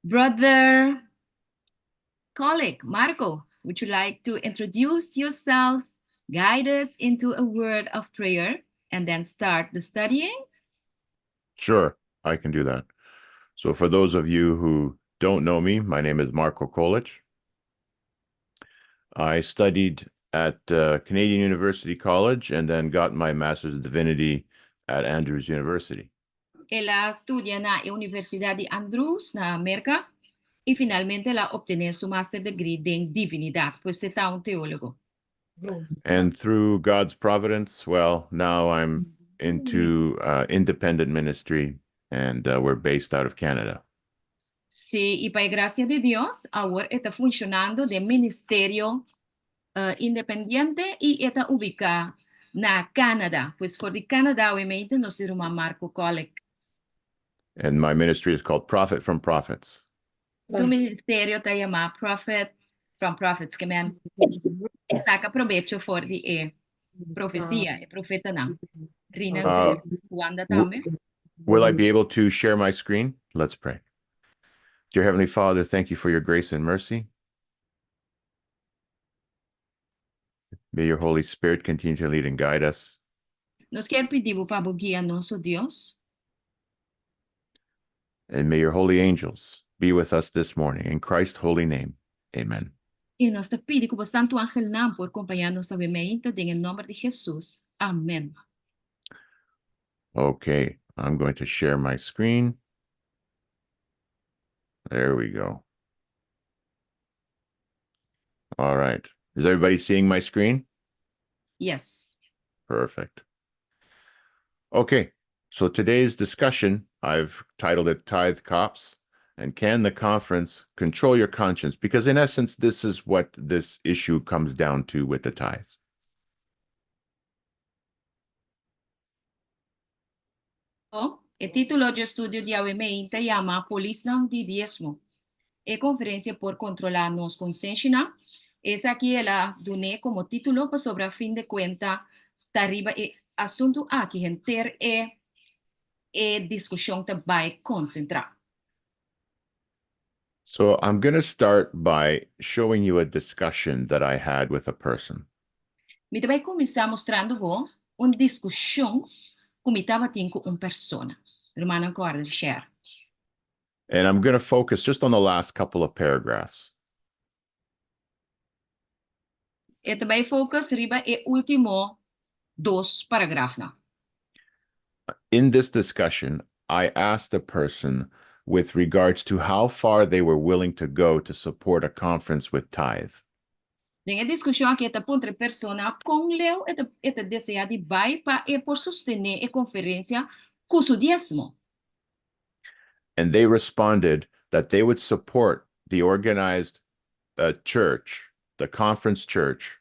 Brother Kolik, Marco, would you like to introduce yourself, guide us into a word of prayer, and then start the studying? Sure, I can do that. So, for those of you who don't know me, my name is Marko Kolich. I studied at Canadian University College and then got my Master's of Divinity at Andrews University. El a studia na e Universidat di Andrews na Merka i finalmente el a optené su master degree den Divinidat, pues e ta un teólogo. And through God's providence, well, now I'm into independent ministry and we're based out of Canada. Sí, i pa e grasia di Dios, awor e ta funshonando den ministerio independiente i e ta ubiká na Canada. Pues for di Canada awemente nos tin ruman Marko Kolek. And my ministry is called Profit from Prophets. Su ministerio ta yamá Profit from Prophets, ke men saka probecho for di e profesia, e profetanan. Rina Wanda tambe. Will I be able to share my screen? Let's pray. Dear Heavenly Father, thank you for your grace and mercy. May your Holy Spirit continue to lead and guide us. Nos kier pidi bo pa bo guia nos, o Dios. And may your holy angels be with us this morning. In Christ's holy name, amen. I nos ta pidi ku bo santu angelnan por kompañá nos awe meinta den e nòmber di Hesus. Amèn. Okay, I'm going to share my screen. There we go. All right. Is everybody seeing my screen? Yes. Perfect. Okay, so today's discussion, I've titled it Tithe Cops and Can the Conference Control Your Conscience? Because in essence, this is what this issue comes down to with the tithes. E título dje estudio di awe mei ta yama Polisnan di Diesmo. E konferensia por kontrolá nos konsenshinan? Esaki el a dun'é komo título pasobra fin de kuenta ta riba e asuntu aki henter e e diskushon ta bai konsentrá. So I'm going to start by showing you a discussion that I had with a person. Mi ta bai kuminsá mustrando bo un diskushon ku mi tabatin ku un persona. Rumannan kòrda di share. And I'm going to focus just on the last couple of paragraphs. E ta bai focus riba e último dos paragrafnan. In this discussion, I asked the person with regards to how far they were willing to go to support a conference with tithe. Den e diskushon aki e ta puntra e persona kon leu e ta e ta deseá di bai pa e por sostené e konferensia ku su diesmo. And they responded that they would support the organized church, the conference church.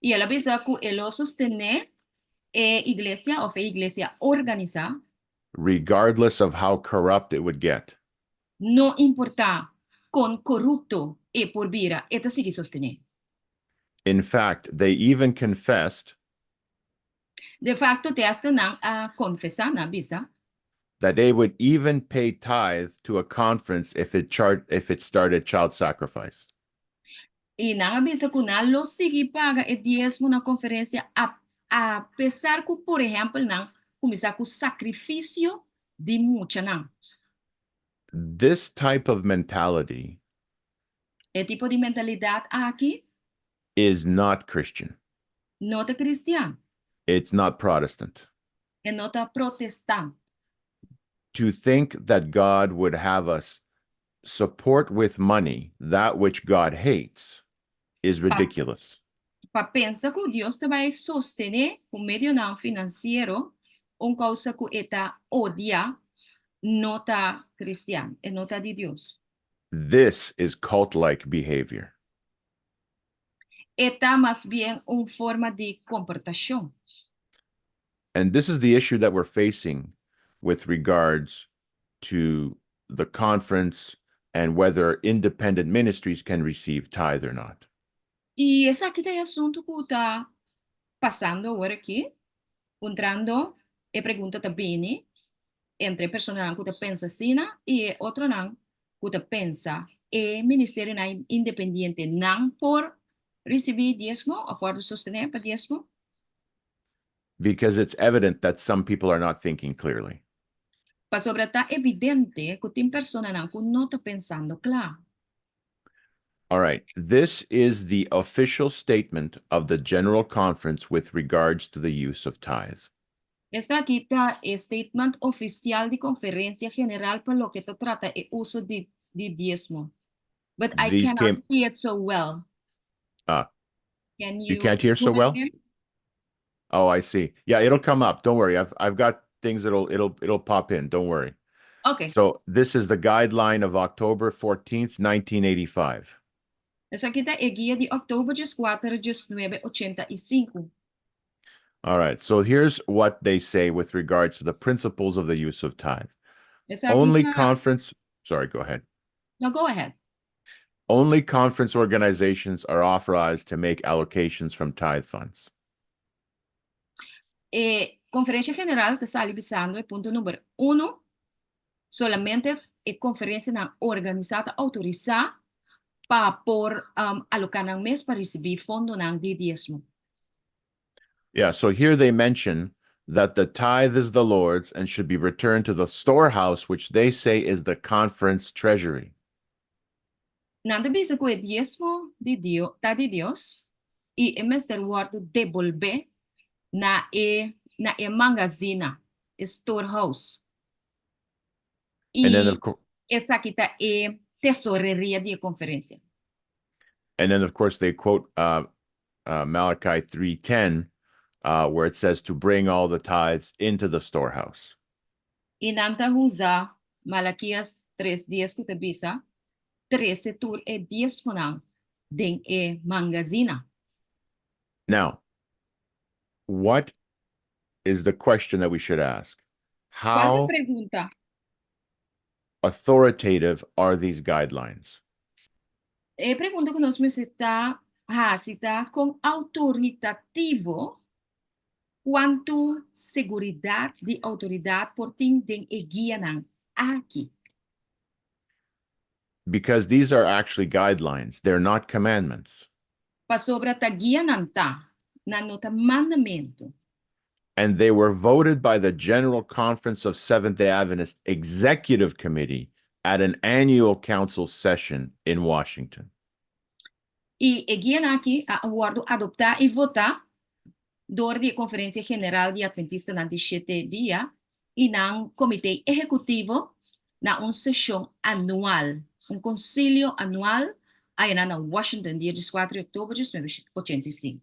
I el a bisa ku e lo sostené e iglesia òf e iglesia organisá. Regardless of how corrupt it would get. No importá kon korupto e por bira, e ta sigui sostené. In fact, they even confessed. De facto, te hasta nan a confesa, nan a bisa. That they would even pay tithe to a conference if it chart if it started child sacrifice. I nan a bisa cu nan lo sigui paga e diesmo na conferencia a a pesar cu, por ehempel, nan cuminsa cu sacrificio di muchanan. This type of mentality. E tipo di mentalidad aki. Is not Christian. No ta cristian. It's not Protestant. E no ta protestant. To think that God would have us support with money that which God hates is ridiculous. Pa pensa ku Dios ta bai sostené ku medionan finansiero un kousa ku e ta odia no ta kristian, e no ta di Dios. This is cult-like behavior. E ta mas bien un forma di komportashon. And this is the issue that we're facing with regards to the conference and whether independent ministries can receive tithe or not. I esaki ta e asuntu ku ta pasando awor aki, puntrando e pregunta ta bini entre e personanan ku ta pensa asina i e otronan. Ku ta pensa e ministerionan independiente nan por risibí diesmo òf wòrdu sostené pa diesmo? Because it's evident that some people are not thinking clearly. Pasobra ta evidente ku tin personanan ku no ta pensando kla. All right. This is the official statement of the General Conference with regards to the use of tithe. Esaki ta e statement ofisial di Konferensia General pa loke ta trata e uso di diesmo. But I These cannot see it so well. Ah. Can You you can't hear so do it well? again? Oh, I see. Yeah, it'll come up. Don't worry. I've got things that'll it'll pop in. Don't worry. Okay. So this is the guideline of October 14th, 1985. Esaki ta e guia di òktober 14, 1985. All right. So here's what they say with regards to the principles of the use of tithe. Esaki Only ta- conference, sorry, go ahead. No, go ahead. Only conference organizations are authorized to make allocations from tithe funds. E Konferensia General ta sali bisando e punto number 1, solamente e konferensianan organisá ta outorisá pa por aloká nan mes pa risibí fondonan di diesmo. Yeah, so here they mention that the tithe is the Lord's and should be returned to the storehouse, which they say is the conference treasury. Nan ta bisa ku e diesmo di Dios, ta di Dios i e mester wòrdu debolbé na e mangasina, e storehouse. And then I of course esaki ta e tesoreria di konferensia. And then of course they quote Malachi 3:10, where it says to bring all the tithes into the storehouse. I nan ta usa Malakias 3:10 ku ta bisa, trese tur e diesmonan den e mangasina. Now, what is the question that we should ask? Kua ta How e pregunta? Authoritative are these guidelines? E pregunta ku nos mester hasi ta kon outoritativo, kuantu seguridat di outoridat por tin den e guianan aki. Because these are actually guidelines, they're not commandments. Pasobra ta guianan ta, nan no ta mandamentu. And they were voted by the General Conference of Seventh day Adventist Executive Committee at an annual council session in Washington. I e guianan aki a wòrdu adoptá i votá dor di Konferensia General di Atventistanan di 7 dia i nan komité ehekutivo na un seshon anual, un konsilio anual ei na Washington, dia 4 di òktober di 1985.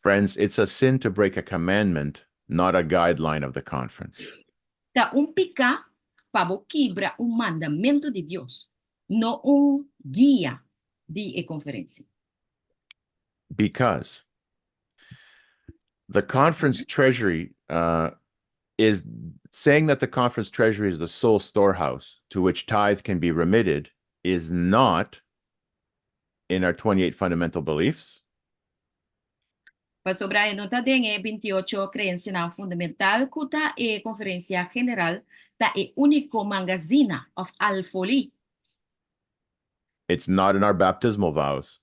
Friends, it's a sin to break a commandment, not a guideline of the conference. Ta un piká pa bo kibra un mandamentu di Dios, no un guia di e konferensia. Because the conference treasury is saying that the conference treasury is the sole storehouse to which tithe can be remitted is not in our 28 fundamental beliefs. Pasobra e no ta den e 28 kreensianan fundamental ku ta e Konferensia General ta e úniko mangasina òf alfolí. It's not in our baptismal vows.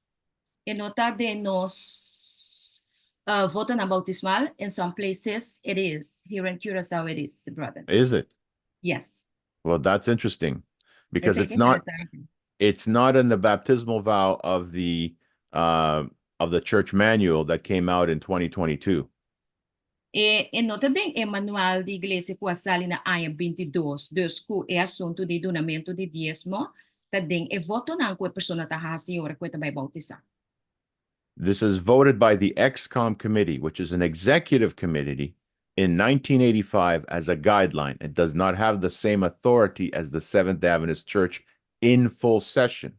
E no ta den nos votonan boutismal. In some places it is. Here in Curacao it is, brother. Is it? Yes. Well, that's interesting because Esei it's not interesante. It's not in the baptismal vow of the church manual that came out in 2022. E no ta den e manual di iglesia ku a sali na aña 22, dus ku e asuntu di dunamentu di diesmo, ta den e votonan ku e persona ta hasi ora ku e ta bai boutisá. This is voted by the ExComm committee, which is an executive committee, in 1985 as a guideline. It does not have the same authority as the Seventh Adventist Church in full session.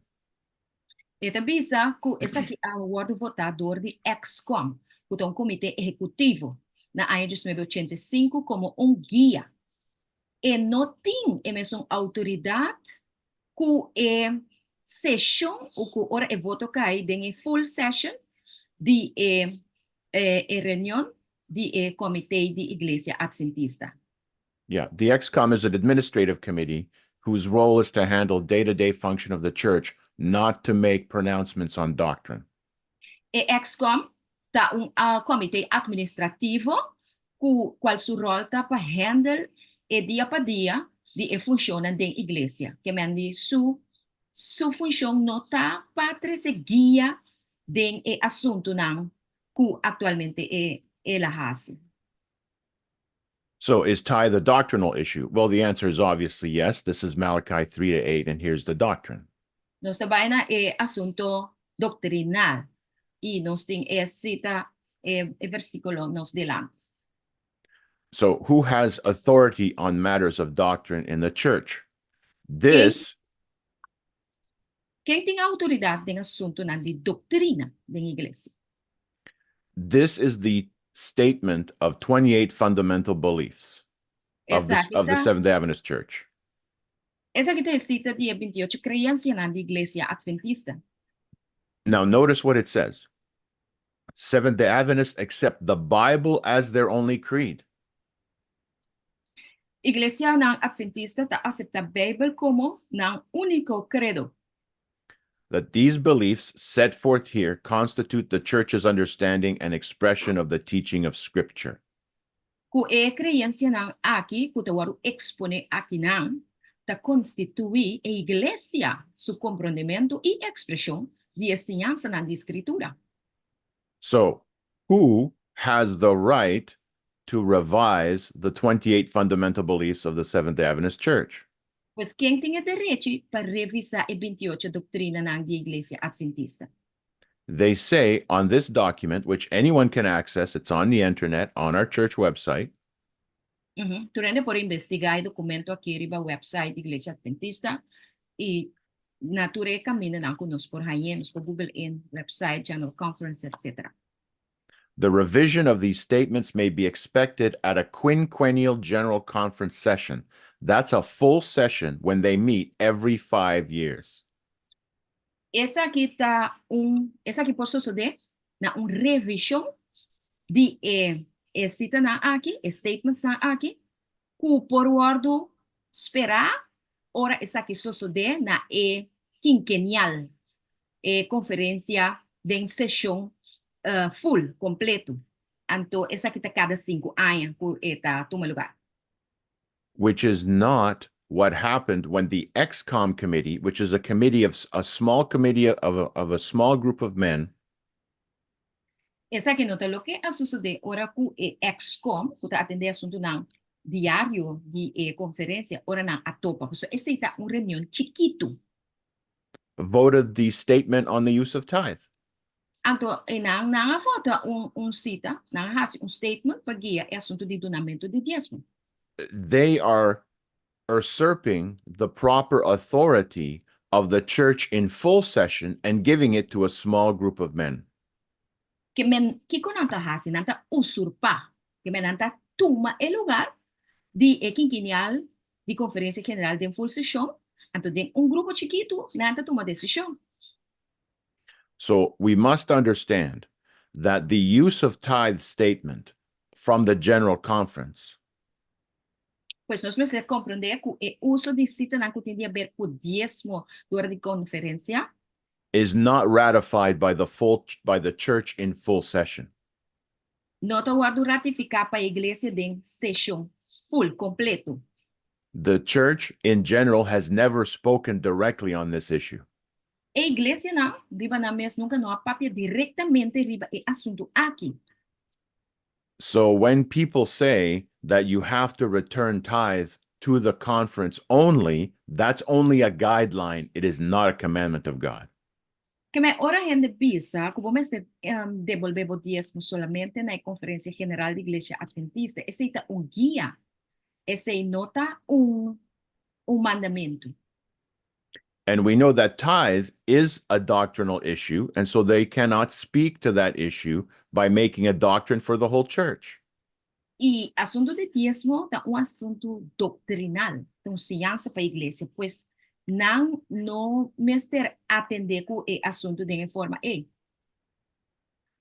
E ta bisa ku esaki a wòrdu votá dor di ExComm, ku ta un komité ehekutivo, na aña 1985 komo un guia. E no tin e mesun outoridat ku e seshon òf ku ora e voto kai den e full session di e reunion di e komité di Iglesia Atventista. Yeah, the ExComm is an administrative committee. whose role is to handle day-to-day function of the church, not to make pronouncements on doctrine. E ExCom ta un komité atministrativo ku kual su ròl ta pa handle e dia pa dia di e funshonnan den iglesia. Ke men di su funshon no ta pa trese guia den e asuntunan ku aktualmente el a hasi. So is tithe a doctrinal issue? Well, the answer is obviously yes. This is Malachi 3:8, and here's the doctrine. Nos ta bai na e asuntu doktrinal i nos tin e sita, e versíkulo nos dilanti. So who has authority on matters of doctrine in the church? This Ken tin outoridat den asuntunan di doktrina den iglesia? This is the statement of 28 fundamental beliefs of the Seventh-day Adventist Church. Esaki ta e sita di 28 kreensianan di Iglesia Adventista. Now, notice what it says. Seventh-day Adventists accept the Bible as their only creed. Iglesianan Adventista ta aseptá Beibel komo nan úniko kredo. That these beliefs set forth here constitute the church's understanding and expression of the teaching of Scripture. Ku e kreensianan aki, ku ta wòrdu eksponé akinan, ta konstituí e iglesia su komprondementu i ekspreshon di enseñansanan di Skritura. So, who has the right to revise the 28 fundamental beliefs of the Seventh-day Adventist Church? Pues ken tin e derecho pa revisá e 28 doktrinanan di Iglesia Adventista? They say on this document, which anyone can access, it's on the internet, on our church website, Tur hende por investigá e dokumento aki riba website Iglesia Adventista i na tur e kamindanan ku nos por hañ'é, nos por Google e website, General Conference, etc. The revision of these statements may be expected at a quinquennial General Conference session. That's a full session when they meet every 5 years. Esaki por sosodé na un revishon di e sitanan aki, e statementsnan aki, ku por wòrdu sperá ora esaki sosodé na e kinkenial, e konferensia den seshon full, kompleto. Anto, esaki ta kada 5 aña ku ta tuma lugá. Which is not what happened when the ExCom committee, which is a committee of a small committee of a small group of men, Esaki no ta loke a sosodé ora ku e ExCom, ku ta atendé asuntunan diario di e konferensia, ora nan a topa. So, esei ta un reunion chikitu. Voted the statement on the use of tithe. Anto, e nan a vota un sita, nan a hasi un statement pa guia e asuntu di dunamentu di diesmo. They are usurping the proper authority of the church in full session and giving it to a small group of men. Ke men, kiko nan ta hasi, nan ta usurpá, ke men nan ta tuma e lugá di e kinkenial di konferensia general den full seshon, anto den un grupo chikitu, nan ta tuma desishon. So we must understand that the use of tithe statement from the General Conference Pues nos mester komprondé ku e uso di sitanan ku tin di haber ku diesmo durante konferensia is not ratified by the church in full session. No ta wòrdu ratifiká pa iglesia den seshon full, kompleto. The church in general has never spoken directly on this issue. E iglesianan, riba nan mes nunka no a papia direktamente riba e asuntu aki. So when people say that you have to return tithe to the conference only, that's only a guideline. It is not a commandment of God. Ke men ora hende bisa ku bo mester debolbé bo diesmo solamente na konferensia general di Iglesia Adventista, esei ta un guia. Esei no ta un mandamentu. And we know that tithe is a doctrinal issue, and so they cannot speak to that issue by making a doctrine for the whole church. E asuntu di diesmo ta un asuntu doktrinal, un siñansa pa iglesia, pues nan no mester atendé ku e asuntu di forma ei.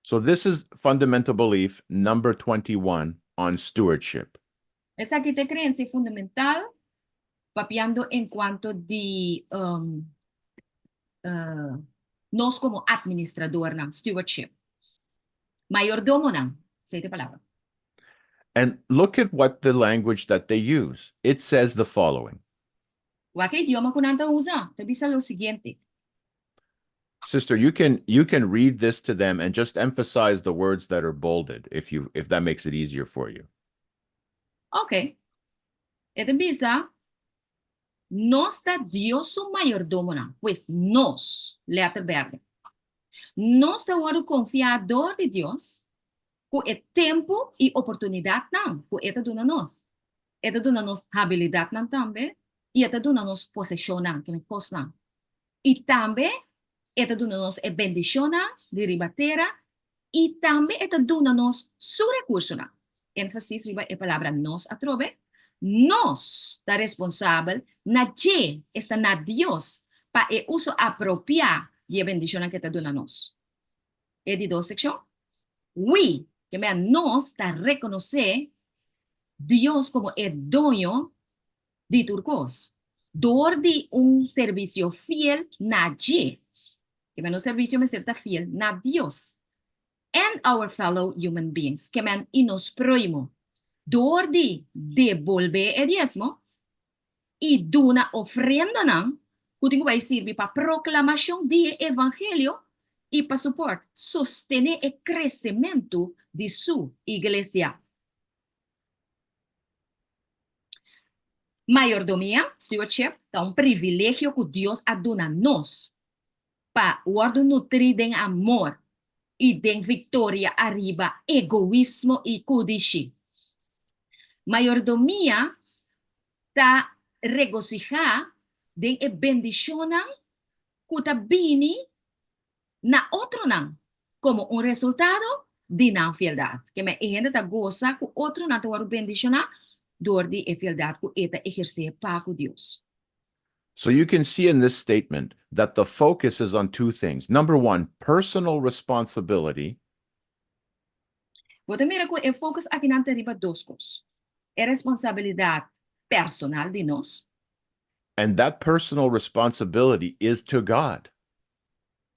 So this is fundamental belief number 21 on stewardship. Esaki ta kreensia fundamental. Papiando en kuanto di nos komo atministradornan, stewardship. Mayordomonan, esei ta e palabra. And look at what the language that they use. It says the following. Wak e idioma ku nan ta usa, ta bisa lo siguiente. Sister, you can read this to them and just emphasize the words that are bolded if that makes it easier for you. Ok. E ta bisa, nos ta Dios su mayordomonan, pues nos, lèter bèrdè. Nos ta wòrdu konfiá dor di Dios ku e tempu i oportunidatnan ku e ta duna nos. E ta duna nos habilidatnan tambe i e ta duna nos poseshonnan, ke men kosnan. I tambe e ta duna nos e bendishonnan di riba tera i tambe e ta duna nos su rekursonan. Énfasis riba e palabra nos atrobe. Nos ta responsabel na dje, esta na Dios, pa e uso apropiá di e bendishonnan ku e ta duna nos. E di dos sekshon, We, ke men nos ta rekonosé Dios komo e doño di tur kos, dor di un servisio fiel na dje. Ke men nos servisio mester ta fiel na Dios. And our fellow human beings, ke men i nos próhimo, dor di debolbé e diesmo i duna ofrendanan ku tin ku bai sirbi pa proklamashon di e evangelio i pa support, sostené e kresementu di su iglesia. Mayordomia, stewardship, ta un privilegio ku Dios a duna nos pa wòrdu nutrí den amor i den viktoria ariba egoismo i kudishi. Mayordomia ta regosihá den e bendishonnan ku ta bini na otronan komo un resultado di nan fieldat. Keme e hende ta gosa ku otronan ta wòrdu bendishoná dor di e fieldat ku e ta ehersé pa ku Dios. So you can see in this statement that the focus is on two things. Number one, personal responsibility. Bo ta mira ku e focus akinan ta riba dos kos. E responsabilidat personal di nos. And that personal responsibility is to God.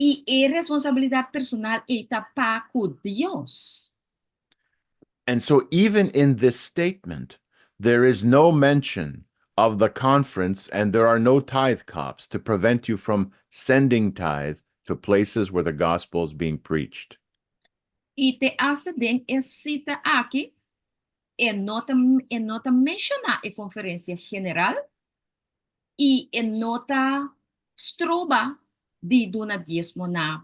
I e responsabilidat personal ei ta pa ku Dios. And so even in this statement, there is no mention of the conference and there are no tithe cops to prevent you from sending tithe to places where the gospel is being preached. I te asta den e sita aki, e no ta menshoná e konferensia general i e no ta stroba di duna diesmo na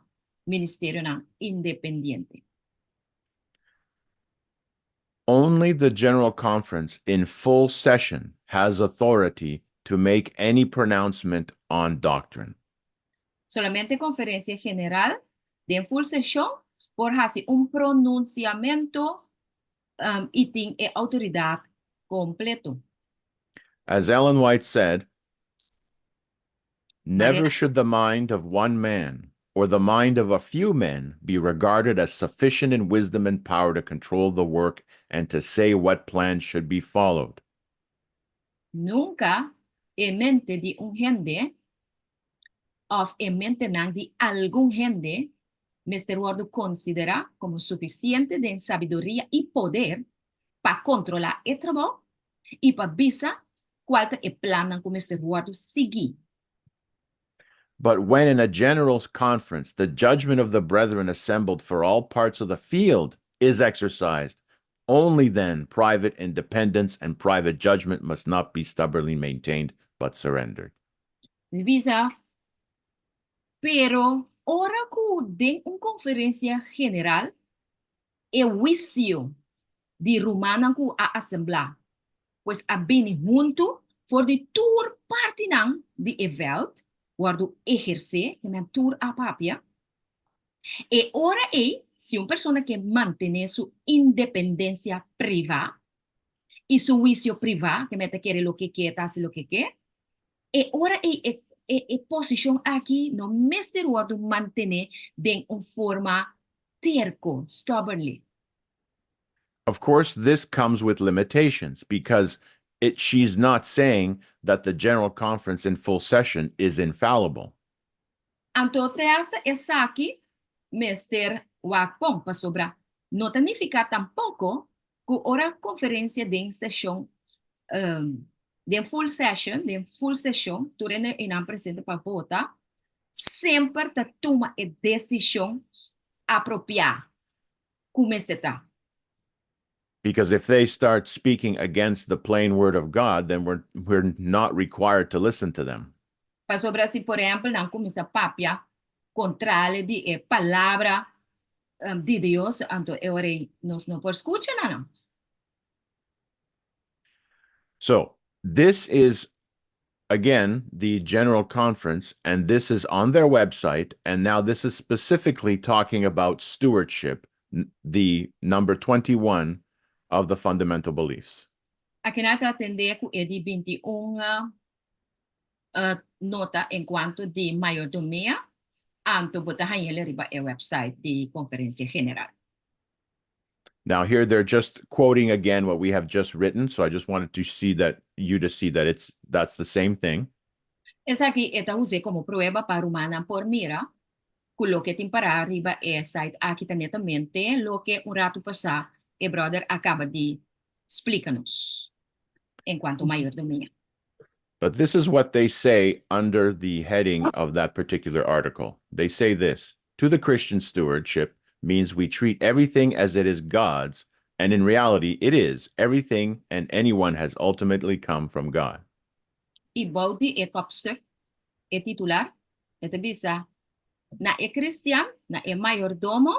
ministerionan independiente. Only the General Conference in full session has authority to make any pronouncement on doctrine. Solamente konferensia general den full seshon por hasi un pronunsiamentu i tin e outoridat kompleto. As Ellen White said, "Never Maria- should the mind of one man or the mind of a few men be regarded as sufficient in wisdom and power to control the work and to say what plan should be followed." Nunka e mente di un hende òf e mentenan di algun hende mester wòrdu konsiderá komo sufisiente den sabiduria i poder pa kontrolá e trabou i pa bisa kual ta e plannan ku mester wòrdu siguí. But when in a general conference the judgment of the brethren assembled for all parts of the field is exercised, only then private independence and private judgment must not be stubbornly maintained but surrendered. Bisa, pero ora ku den un konferensia general e huisio di rumannan ku a asemblá, pues a bini huntu for di tur partinan di e vèlt, wòrdu ehersé, ke men tur a papia, e ora ei, si un persona ke mantené su independensia privá i su huisio privá, ke men ta kere loke ke, ta hasi loke ke, e ora ei e posishon aki no mester wòrdu mantené den un forma terko, stubbornly. Of course, this comes with limitations because It she's not saying that the General Conference in full session is infallible. Anto te hasta esaki mester wak bon, pasobra no ta nifiká tampoko ku ora konferensia den seshon, den full session, den full seshon, tur hende einan presente pa vota, semper ta tuma e desishon apropiá ku mester ta. Because if they start speaking against the plain word of God, then we're not required to listen to them. Pasobra si por ehèmpel nan kuminsá papia kontrali di e palabra di Dios, anto e ora ei nos no por skucha na nan. So, this is again the General Conference, and this is on their website. And now this is specifically talking about stewardship, the number 21 of the fundamental beliefs. Aki nan ta atendé ku e di 21 nota enkuanto di mayordomia, anto bo ta hañ'el riba e website di Konferensia General. Now here they're just quoting again what we have just written, so I just wanted to see that you to see that it's that's the same thing. Esaki e ta us'é komo prueba pa rumannan por mira ku loke tin pará riba e site aki ta netamente loke un ratu pasá e bròder a kaba di splika nos enkuanto mayordomia. But this is what they say under the heading of that particular article. They say this: "To the Christian, stewardship means we treat everything as it is God's, and in reality, it is. Everything and anyone has ultimately come from God." I bou di e kopstuk, e titular, e ta bisa, Na e kristian, na e mayordomo,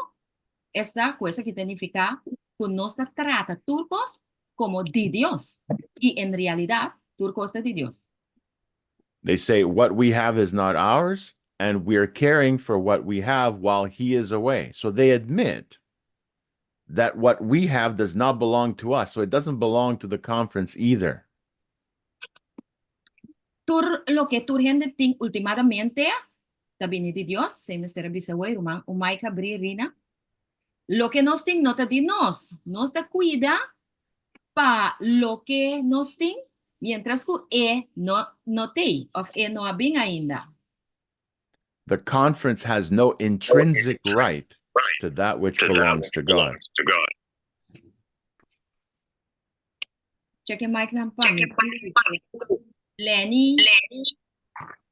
esta ku esaki ta nifiká ku nos ta trata tur kos komo di Dios, i en realidat tur kos ta di Dios. They say what we have is not ours, and we're caring for what we have while he is away. So they admit that what we have does not belong to us. So it doesn't belong to the conference either. Tur loke tur hende tin ultimadamente ta bini di Dios, esei mester a bisa wei ruman un Mike habrí Rina. Loke nos tin no ta di nos, nos ta kuida pa loke nos tin mientras ku e no no t'ei òf e no a bin ainda. The conference has no intrinsic right to that which belongs to God. Check e mic nan pa mi. Lenny.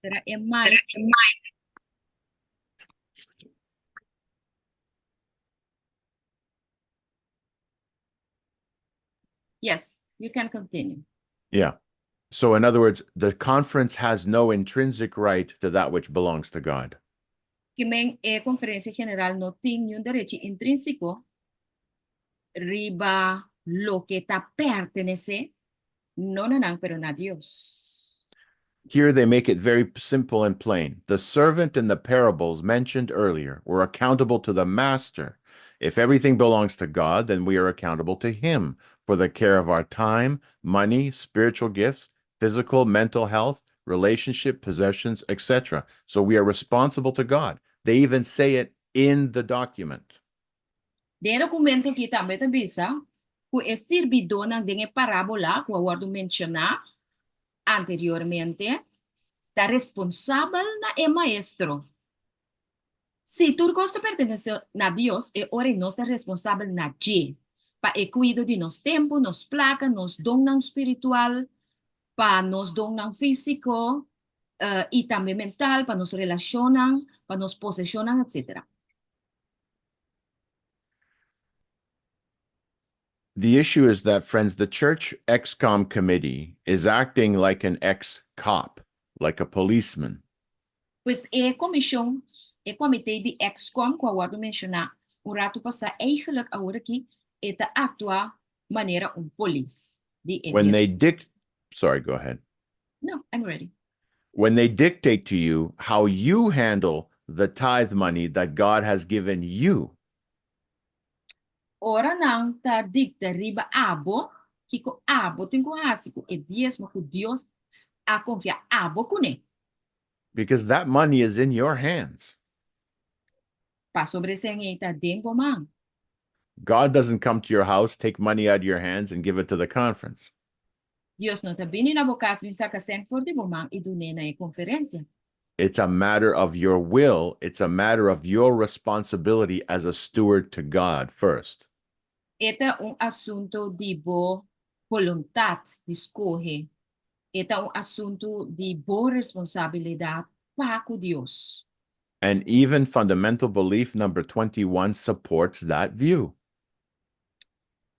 Será e mic? Yes, you can continue. Yeah. So, in other words, the conference has no intrinsic right to that which belongs to God. Ke men e konferensia general no tin niun derechi intrínsiko riba loke ta pertenesé no na nan pero na Dios. Here they make it very simple and plain. The servant in the parables mentioned earlier were accountable to the master. If everything belongs to God, then we are accountable to Him for the care of our time, money, spiritual gifts, physical, mental health, relationship, possessions, etc. So we are responsible to God. They even say it in the document. Den e dokumento akí tambe ta bisa ku e sirbidónan den e parábola ku a wòrdu menshoná anteriormente ta responsabel na e maestro. Si tur kos ta pertenesé na Dios, e ora ei nos ta responsabel na dje pa e kuido di nos tempu, nos plaka, nos donnan spiritual, pa nos donnan físiko i tambe mental, pa nos relashonnan, pa nos poseshonnan, etcétera. The issue is that, friends, the church ExComm committee is acting like an ex-cop, like a policeman. Pues e komishon, e komité di ExComm ku a wòrdu menshoná un ratu pasá, eigenlijk awor aki e ta aktua manera un polis di e When they dic sorry, go ahead. No, I'm ready. When they dictate to you how you handle the tithe money that God has given you. Ora nan ta dikta riba abo kiko abo tin ku hasi ku e diesmo ku Dios a konfia abo kuné. Because that money is in your hands. Pasobra esei ei ta den bo man. God doesn't come to your house, take money out of your hands, and give it to the conference. Dios no ta bini na bo kas bin saka sèn for di bo man i dun'é na e konferensia. It's a matter of your will, it's a matter of your responsibility as a steward to God first. E ta un asuntu di bo boluntat di skohe. E ta un asuntu di bo responsabilidat pa ku Dios. And even fundamental belief number 21 supports that view.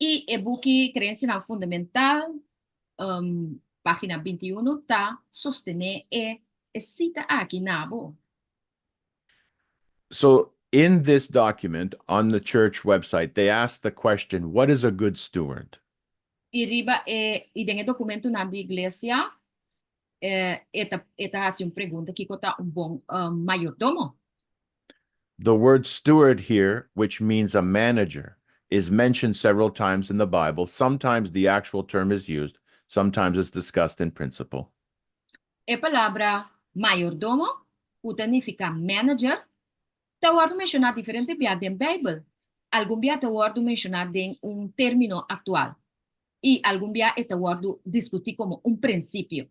I e buki Kreensianan Fundamental, página 21, ta sostené e sita aki na bo. So, in this document on the church website, they ask the question, "What is a good steward?" I riba e i den e dokumentonan di iglesia, e ta hasi un pregunta: kiko ta un bon mayordomo? The word "steward" here, which means a manager, is mentioned several times in the Bible. Sometimes the actual term is used, sometimes it's discussed in principle. E palabra mayordomo, ku ta nifiká manager, ta wòrdu menshoná diferente bia den Beibel. Algun bia ta wòrdu menshoná den un término aktual. I algun bia e ta wòrdu diskutí komo un prinsipio.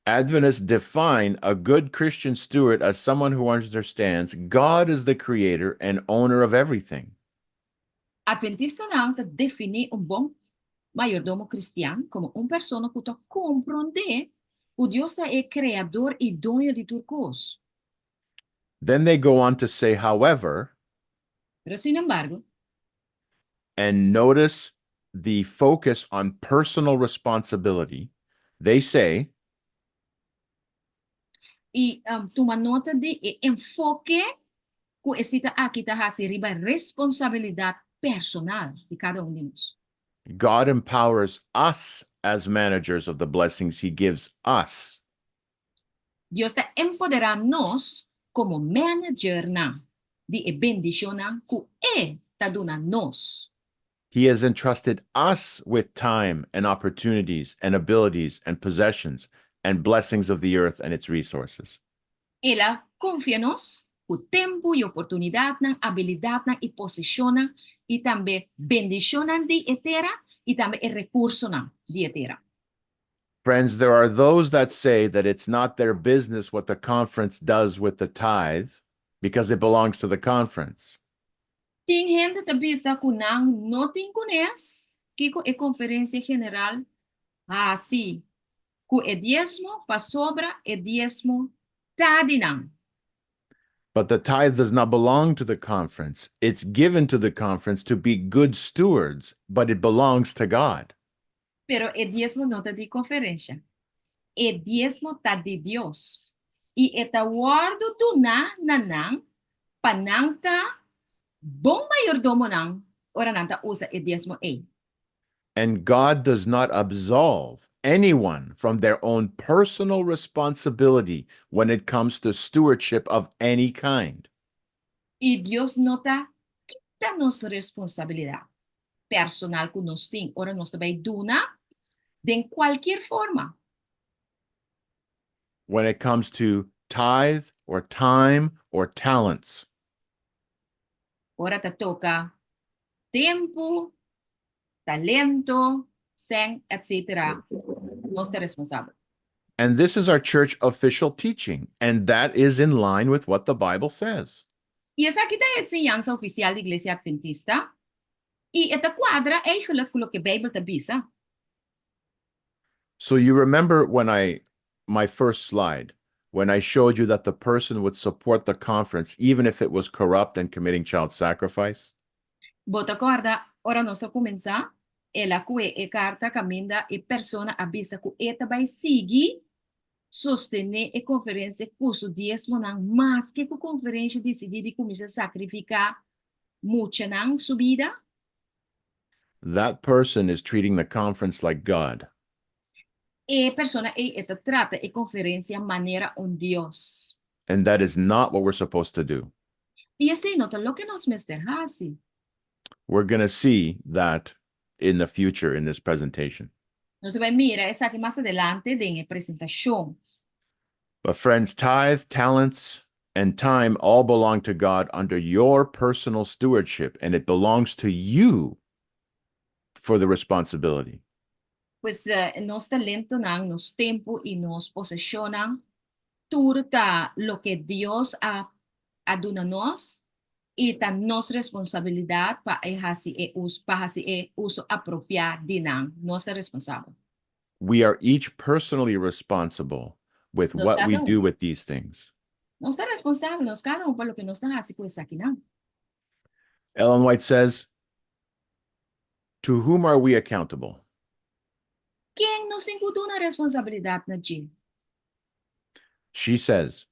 Adventists define a good Christian steward as someone who understands God is the creator and owner of everything. Atventistanan ta definí un bon mayordomo kristian komo un persona ku ta komprondé ku Dios ta e kreador i doño di tur kos. Then they go on to say, however, Pero sin embargo, and notice the focus on personal responsibility. They say, i tuma nota di e enfoke ku e sita aki ta hasi riba responsabilidat personal di kada un di nos. God empowers us as managers of the blessings he gives us. Dios ta empoderá nos komo managernan di e bendishonnan ku E ta duna nos. He has entrusted us with time and opportunities and abilities and possessions and blessings of the earth and its resources. El a konfia nos ku tempu i oportunidatnan, abilidatnan i poseshonnan i tambe bendishonnan di e tera i tambe e rekursonan di e tera. Friends, there are those that say that it's not their business what the conference does with the tithe because it belongs to the conference. Tin hende ta bisa ku nan no tin kunes kiko e konferensia general hasi ku e diesmo, pasobra e diesmo ta di nan. But the tithe does not belong to the conference. It's given to the conference to be good stewards, but it belongs to God. Pero e diesmo no ta di konferensia. E diesmo ta di Dios. I e ta wòrdu duná na nan pa nan ta bon mayordomonan ora nan ta usa e diesmo ei. And God does not absolve anyone from their own personal responsibility when it comes to stewardship of any kind. I Dios no ta kita nos responsabilidat personal ku nos tin ora nos ta bai duna den kualke forma. When it comes to tithe or time or talents. Ora ta toka tempu, talento, sèn, etc. Nos ta responsabel. And this is our church official teaching, and that is in line with what the Bible says. I esaki ta e enseñansa ofisial di Iglesia Atventista. I e ta kuadra eigenlijk ku loke Beibel ta bisa. So you remember when I my first slide, when I showed you that the person would support the conference even if it was corrupt and committing child sacrifice? Bo ta kòrda, ora nos a kuminsá, el a kue e karta kaminda e persona a bisa ku e ta bai sigui sostené e konferensia ku su diesmonan maske ku konferensia disidí di kuminsá sakrifiká muchanan su bida. That person is treating the conference like God. E persona ei ta trata e konferensia manera un Dios. And that is not what we're supposed to do. I esei no ta loke nos mester hasi. We're going to see that in the future in this presentation. Nos ta bai mira esaki mas adelante den e presentashon. But friends, tithe, talents, and time all belong to God under your personal stewardship, and it belongs to you for the responsibility. Pues nos talentonan, nos tempu i nos poseshonnan, tur ta loke Dios a duna nos i ta nos responsabilidat pa hasi e uso apropiá di nan. Nos ta responsabel. We are each personally responsible with Nos what we kada un. Do with these things. Nos ta responsabel, nos kada un pa loke nos ta hasi ku esakinan. Ellen White says, "To whom are we accountable?" Ken nos tin ku duna responsabilidat na dje? She says,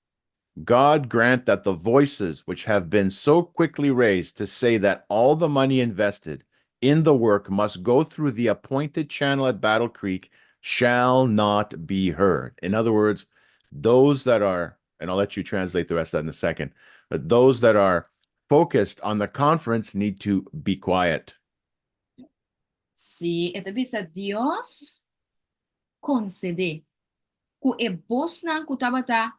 "God grant that the voices which have been so quickly raised to say that all the money invested in the work must go through the appointed channel at Battle Creek shall not be heard." In other words, those that are, and I'll let you translate the rest of that in a second, but those that are focused on the conference need to be quiet. Si, e ta bisa Dios konsedé ku e bosnan ku tabata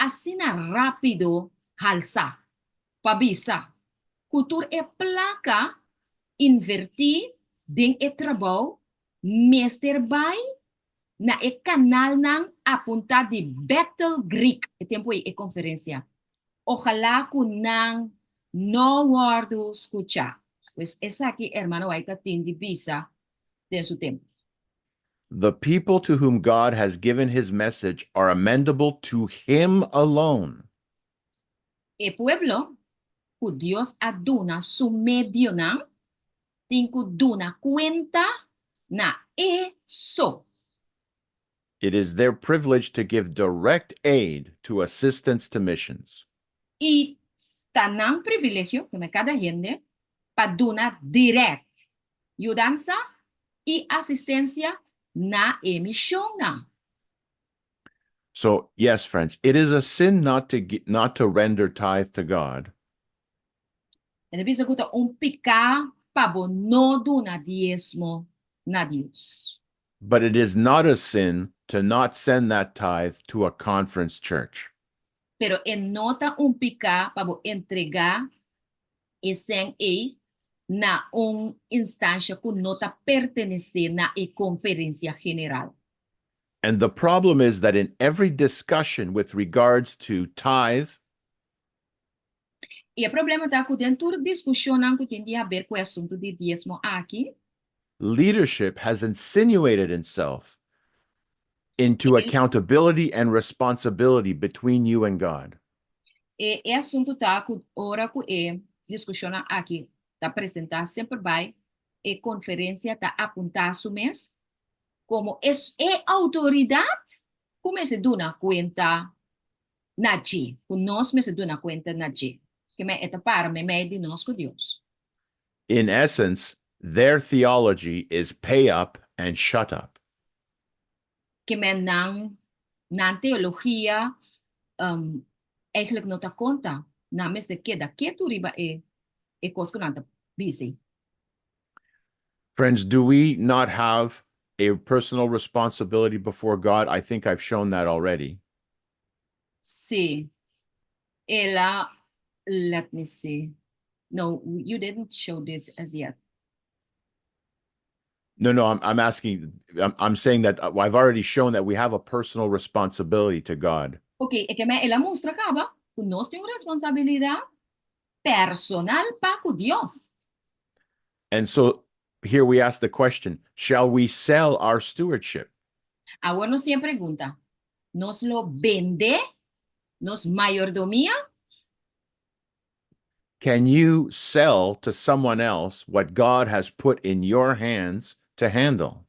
asina rápido halsa pa bisa ku tur e plaka invertí den e trabou mester bai na e kanalnan apuntá di Battle Creek, e tempu ei e konferensia. Ohalá ku nan no wòrdu skuchá. Pues esaki Hermana White a tin di bisa den su tempu. The people to whom God has given his message are amenable to him alone. E pueblo ku Dios a duna su medionan tin ku duna kuenta na e so. It is their privilege to give direct aid to assistance to missions. I ta nan privilegio, ku kada hende, pa duna direct yudansa i asistensia na e mishonnan. So, yes, friends, it is a sin not to render tithe to God, E ta bisa ku ta un piká pa bo no duna diesmo na Dios. But it is not a sin to not send that tithe to a conference church. Pero e no ta un piká pa bo entregá e sèn ei na un instansia ku no ta pertenesé na e konferensia general. And the problem is that in every discussion with regards to tithe, I e problema ta ku den tur diskushon ku tin di haber ku e asuntu di diesmo aki, leadership has insinuated itself into accountability and responsibility between you and God. E asuntu ta ku ora ku e diskushon aki ta presentá semper bai e konferensia ta apuntá su mes komo es e outoridat ku mester duna kuenta na dje, ku nos mester duna kuenta na dje. Ke men e ta para meimei di nos ku Dios. In essence, their theology is pay up and shut up. Ke men nan teologia eigenlijk no ta konta. Nan mester keda ketu riba e kos ku nan ta bisa. Friends, do we not have a personal responsibility before God? I think I've shown that already. Si. Ela, let me see. No, you didn't show this as yet. No, I'm asking, I'm saying that I've already shown that we have a personal responsibility to God. Ok, e ke men el a mustra kaba, ku nos tin un responsabilidat personal pa ku Dios. And so here we ask the question, shall we sell our stewardship? Awor nos tin pregunta. Nos lo bende nos mayordomia? Can you sell to someone else what God has put in your hands to handle?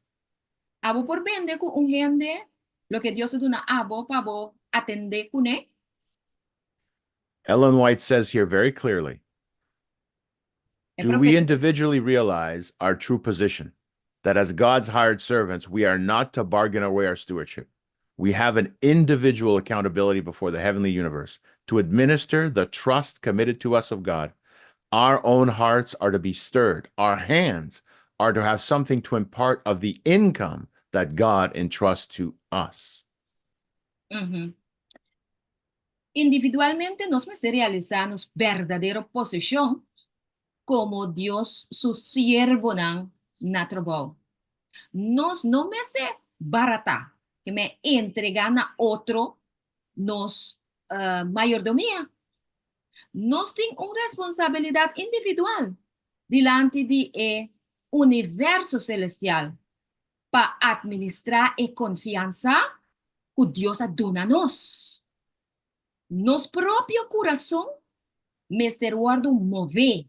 Abo por bende ku un hende loke Dios a duna abo pa bo atendé kuné? Ellen White says here very clearly, E do we profeta individually realize our true position? That as God's hired servants, we are not to bargain away our stewardship. We have an individual accountability before the heavenly universe to administer the trust committed to us of God. Our own hearts are to be stirred. Our hands are to have something to impart of the income that God entrusts to us. Individualmente nos mester realisá nos berdadero posishon komo Dios su siervonan na trabou. Nos no mester baratá, ke men entregá na otro nos mayordomia. Nos tin un responsabilidat individual dilanti di e universo selestial pa atministrá e konfiansa ku Dios a duna nos. Nos propio kurason mester wòrdu mové.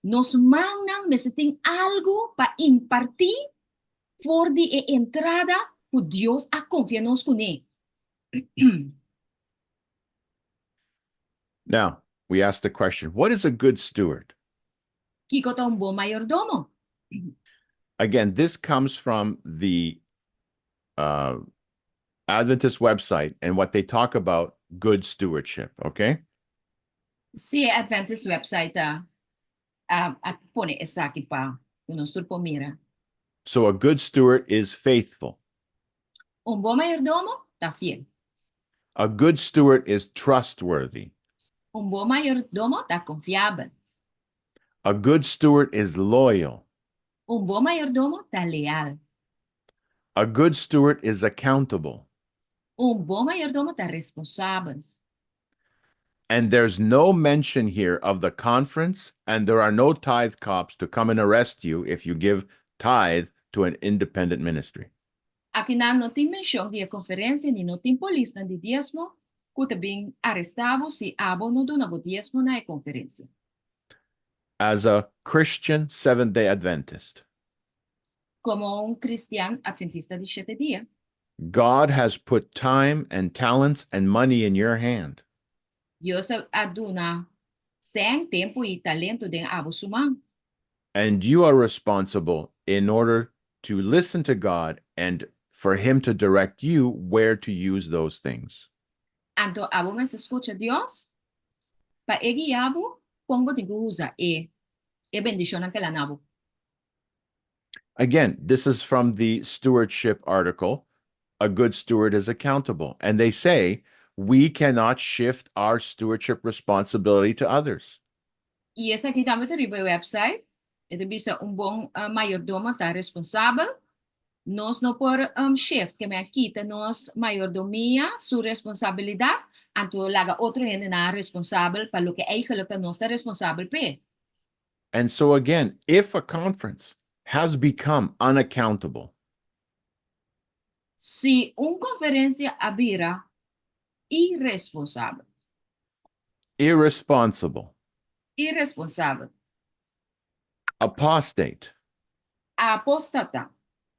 Nos mannan mester tin algu pa impartí for di e entrada ku Dios a konfia nos kuné. Now, we ask the question, what is a good steward? Kiko ta un bon mayordomo? Again, this comes from the Adventist website and what they talk about good stewardship, okay? Si, Adventist website a pone esaki pa nos tur por mira. So a good steward is faithful. Un bon mayordomo ta fiel. A good steward is trustworthy. Un bon mayordomo ta konfiabel. A good steward is loyal. Un bon mayordomo ta leal. A good steward is accountable. Un bon mayordomo ta responsabel. And there's no mention here of the conference, and there are no tithe cops to come and arrest you if you give tithe to an independent ministry. Aki nan no tin menshon di e konferensia ni no tin polisnan di diesmo ku ta bin arestá bo si abo no duna bo diesmo na e konferensia. As a Christian Seventh day Adventist, Komo un kristian atventista di shete dia, God has put time and talents and money in your hand. Dios a duna sèn, tempu i talento den abo su man. And you are responsible in order to listen to God and for Him to direct you where to use those things. Anto abo mester skucha Dios pa e guia bo kon bo tin ku usa e bendishonnan ku el a na bo. Again, this is from the stewardship article. A good steward is accountable. And they say we cannot shift our stewardship responsibility to others. I esaki tambe ta riba e website. E ta bisa un bon mayordomo ta responsabel. Nos no por shift, ke men kita nos mayordomia su responsabilidat, anto laga otro hendenan responsabel pa loke eigenlijk ta nos ta responsabel p'e. And so, again, if a conference has become unaccountable, Si un konferensia a bira iresponsabel, irresponsible, iresponsabel, apostate, apóstata,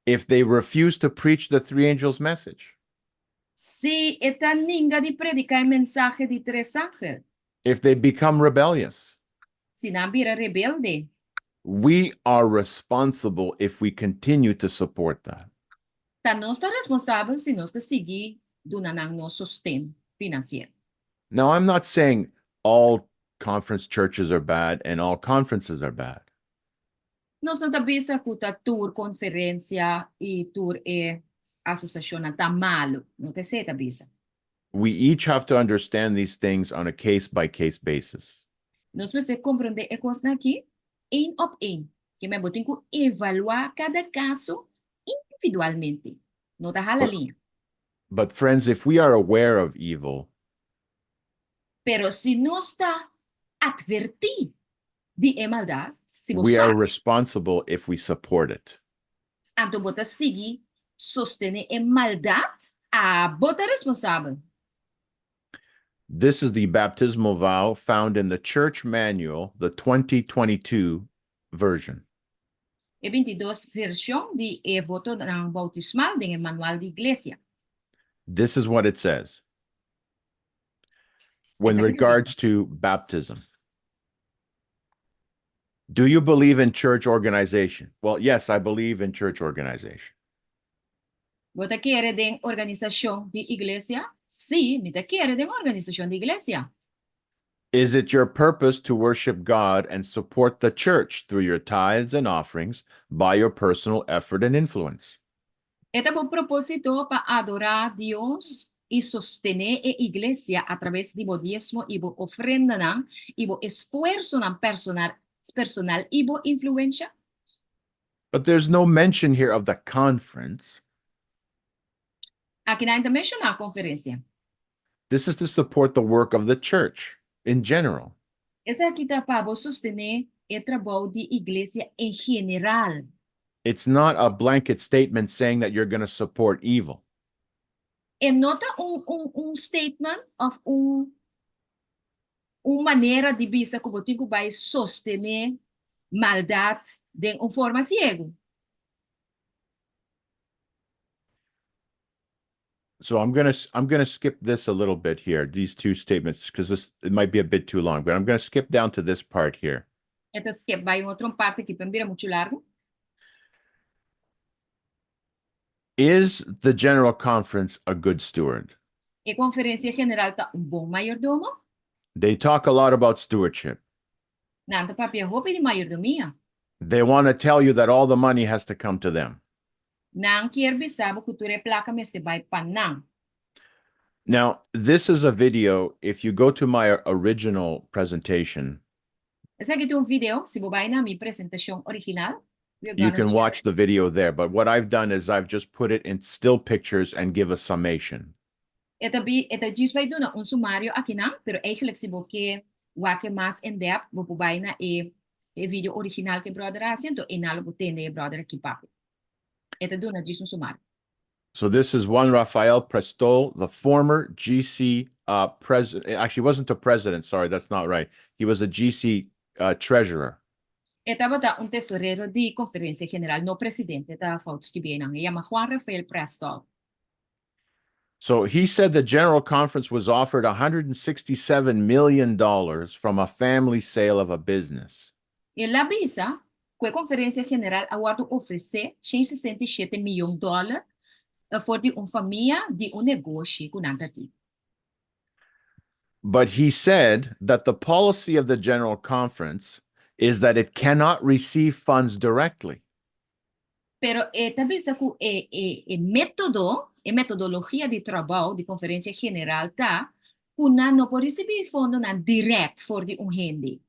if they refuse to preach the three angels' message, si e ta ninga di prediká e mensahe di tres angel, if they become rebellious, si nan bira rebelde, we are responsible if we continue to support that. Ta nos ta responsabel si nos ta sigui duna nan nos sosten finansiero. Now, I'm not saying all conference churches are bad and all conferences are bad. Nos no ta bisa ku ta tur konferensia i tur e asosiashonnan ta malu. No ta esei ta bisa. We each have to understand these things on a case by case basis. Nos mester komprondé e kosnan akí één op één. Ke men bo tin ku evaluá kada kaso individualmente. No ta hala liña. But, friends, if we are aware of evil, Pero si nos ta atvertí di e maldat, si bo we sa, are responsible if we support it. Anto bo ta sigui sostené e maldat, abo ta responsabel. This is the baptismal vow found in the Church Manual, the 2022 version. E 22 vershon di e votonan boutismal den e Manual di Iglesia. This is what it says when Esaki ta bisa. Regards to baptism. Do you believe in church organization? Well, yes, I believe in church organization. Bo ta kere den organisashon di iglesia? Sí, mi ta kere den organisashon di iglesia. Is it your purpose to worship God and support the church through your tithes and offerings by your personal effort and influence? E ta bo propósito pa adorá Dios i sostené e iglesia atraves di bo diesmo i bo ofrendanan i bo esfuersonan personal personal i bo influensha? But there's no mention here of the conference. Aki nan no ta menshoná konferensia. This is to support the work of the church in general. Esaki ta pa sostené e trabou di iglesia en general. It's not a blanket statement saying that you're going to support evil. E no ta un statement òf un manera di bisa ku bo tin ku bai sostené maldat di un forma siegu. So I'm gonna skip this a little bit here, these two statements, because this it might be a bit too long, but I'm gonna skip down to this part here. E ta skip bai un otro parti ku por bira muchu largu. Is the General Conference a good steward? E konferensia general ta un bon mayordomo? They talk a lot about stewardship. Nan ta papia hopi di mayordomia. They want to tell you that all the money has to come to them. Nan kier bisa bo ku tur e plaka mester bai pa nan. Now, this is a video. If you go to my original presentation, Esaki ta un video, si bo bai na mi presentashon original, we're you gonna can watch the video there. But what I've done is I've just put it in still pictures and give a summation. E ta bi, e ta djis bai duna un sumario akinan, pero eigenlijk si bo ke wak mas in depth, bo por bai na e video original ku brother a hasi, einan lo bo tende e brother aki papia. E ta duna djis un sumario. So this is Juan Rafael Prestol, the former GC president. Actually, wasn't a president. Sorry, that's not right. He was a GC treasurer. E tabata un tesorero di konferensia general, no presidente, ta fout skibí einan. E yama Juan Rafael Prestol. So he said the General Conference was offered $167 million from a family sale of a business. El a bisa ku e konferensia general a wòrdu ofresé 167 mion di dòler for di un famia di un negoshi ku nan tin. But he said that the policy of the General Conference is that it cannot receive funds directly. Pero e ta bisa ku e método, e metodologia di trabou di konferensia general ta ku nan no por risibí fondonan direct for di un hende.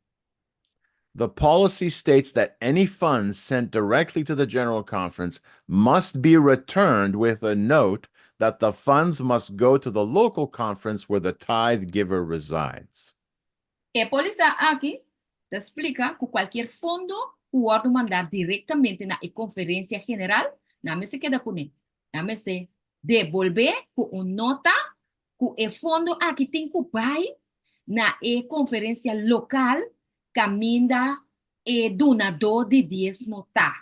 The policy states that any funds sent directly to the General Conference must be returned with a note that the funds must go to the local conference where the tithe giver resides. E pólisa aki ta splika ku kualke fondo ku wòrdu mandá direktamente na konferensia general, nan mester keda kuné. Nan mester debolbé ku un nota ku e fondo aki tin ku bai na e konferensia lokal kaminda e dunadó di diesmo ta.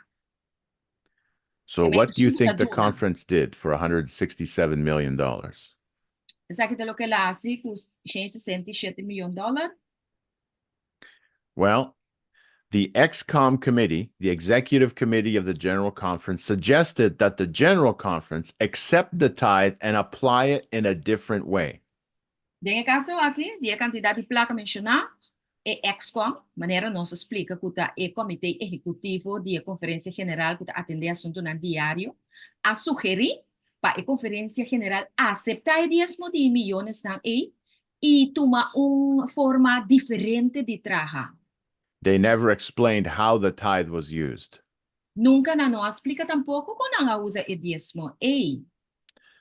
So, what do you think the conference did for $167 million? Esaki ta loke el a hasi ku 167 mion di dòler? Well, the ExCom committee, the executive committee of the General Conference, suggested that the General Conference accept the tithe and apply it in a different way. Den e kaso aki, di e kantidat di plaka menshoná, e ExCom, manera nos a splika ku ta e komité ehekutivo di konferensia general ku ta atendé asuntunan diario, a sugerí pa e konferensia general aseptá e diesmo di miónesnan ei i tuma un forma diferente di traha. They never explained how the tithe was used. Nunka nan no a splika tampoko kon nan a usa e diesmo ei.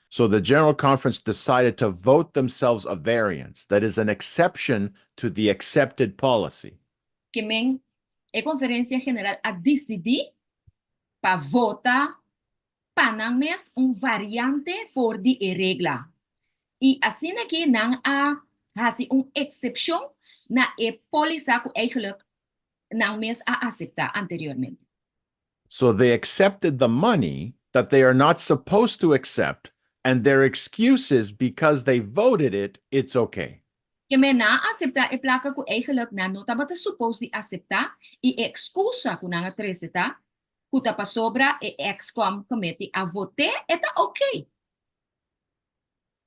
So the General Conference decided to vote themselves a variance, that is, an exception to the accepted policy. Ke men, e konferensia general a disidí pa vota pa nan mes un variante for di e regla. I asina aki nan a hasi un eksepshon na e pólisa ku eigenlijk nan mes a aseptá anteriormente. So they accepted the money that they are not supposed to accept, and their excuse is because they voted it, it's okay. Ke men nan a aseptá e plaka ku eigenlijk nan no tabata supposed di aseptá i e ekskusa ku nan a trese ta ku ta pasobra e ExCom committee a vot'é, e ta okay.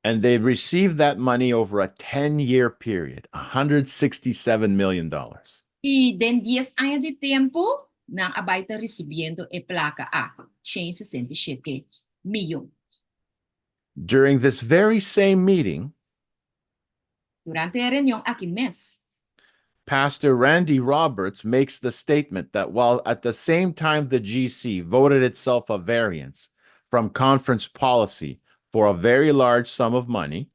And they received that money over a 10 year period, $167 million. I den 10 aña di tempu, nan a bai ta risibiendo e plaka aki, 167 mion. During this very same meeting, Durante e reunion aki mes, Pastor Randy Roberts makes the statement that while at the same time the GC voted itself a variance from conference policy for a very large sum of money,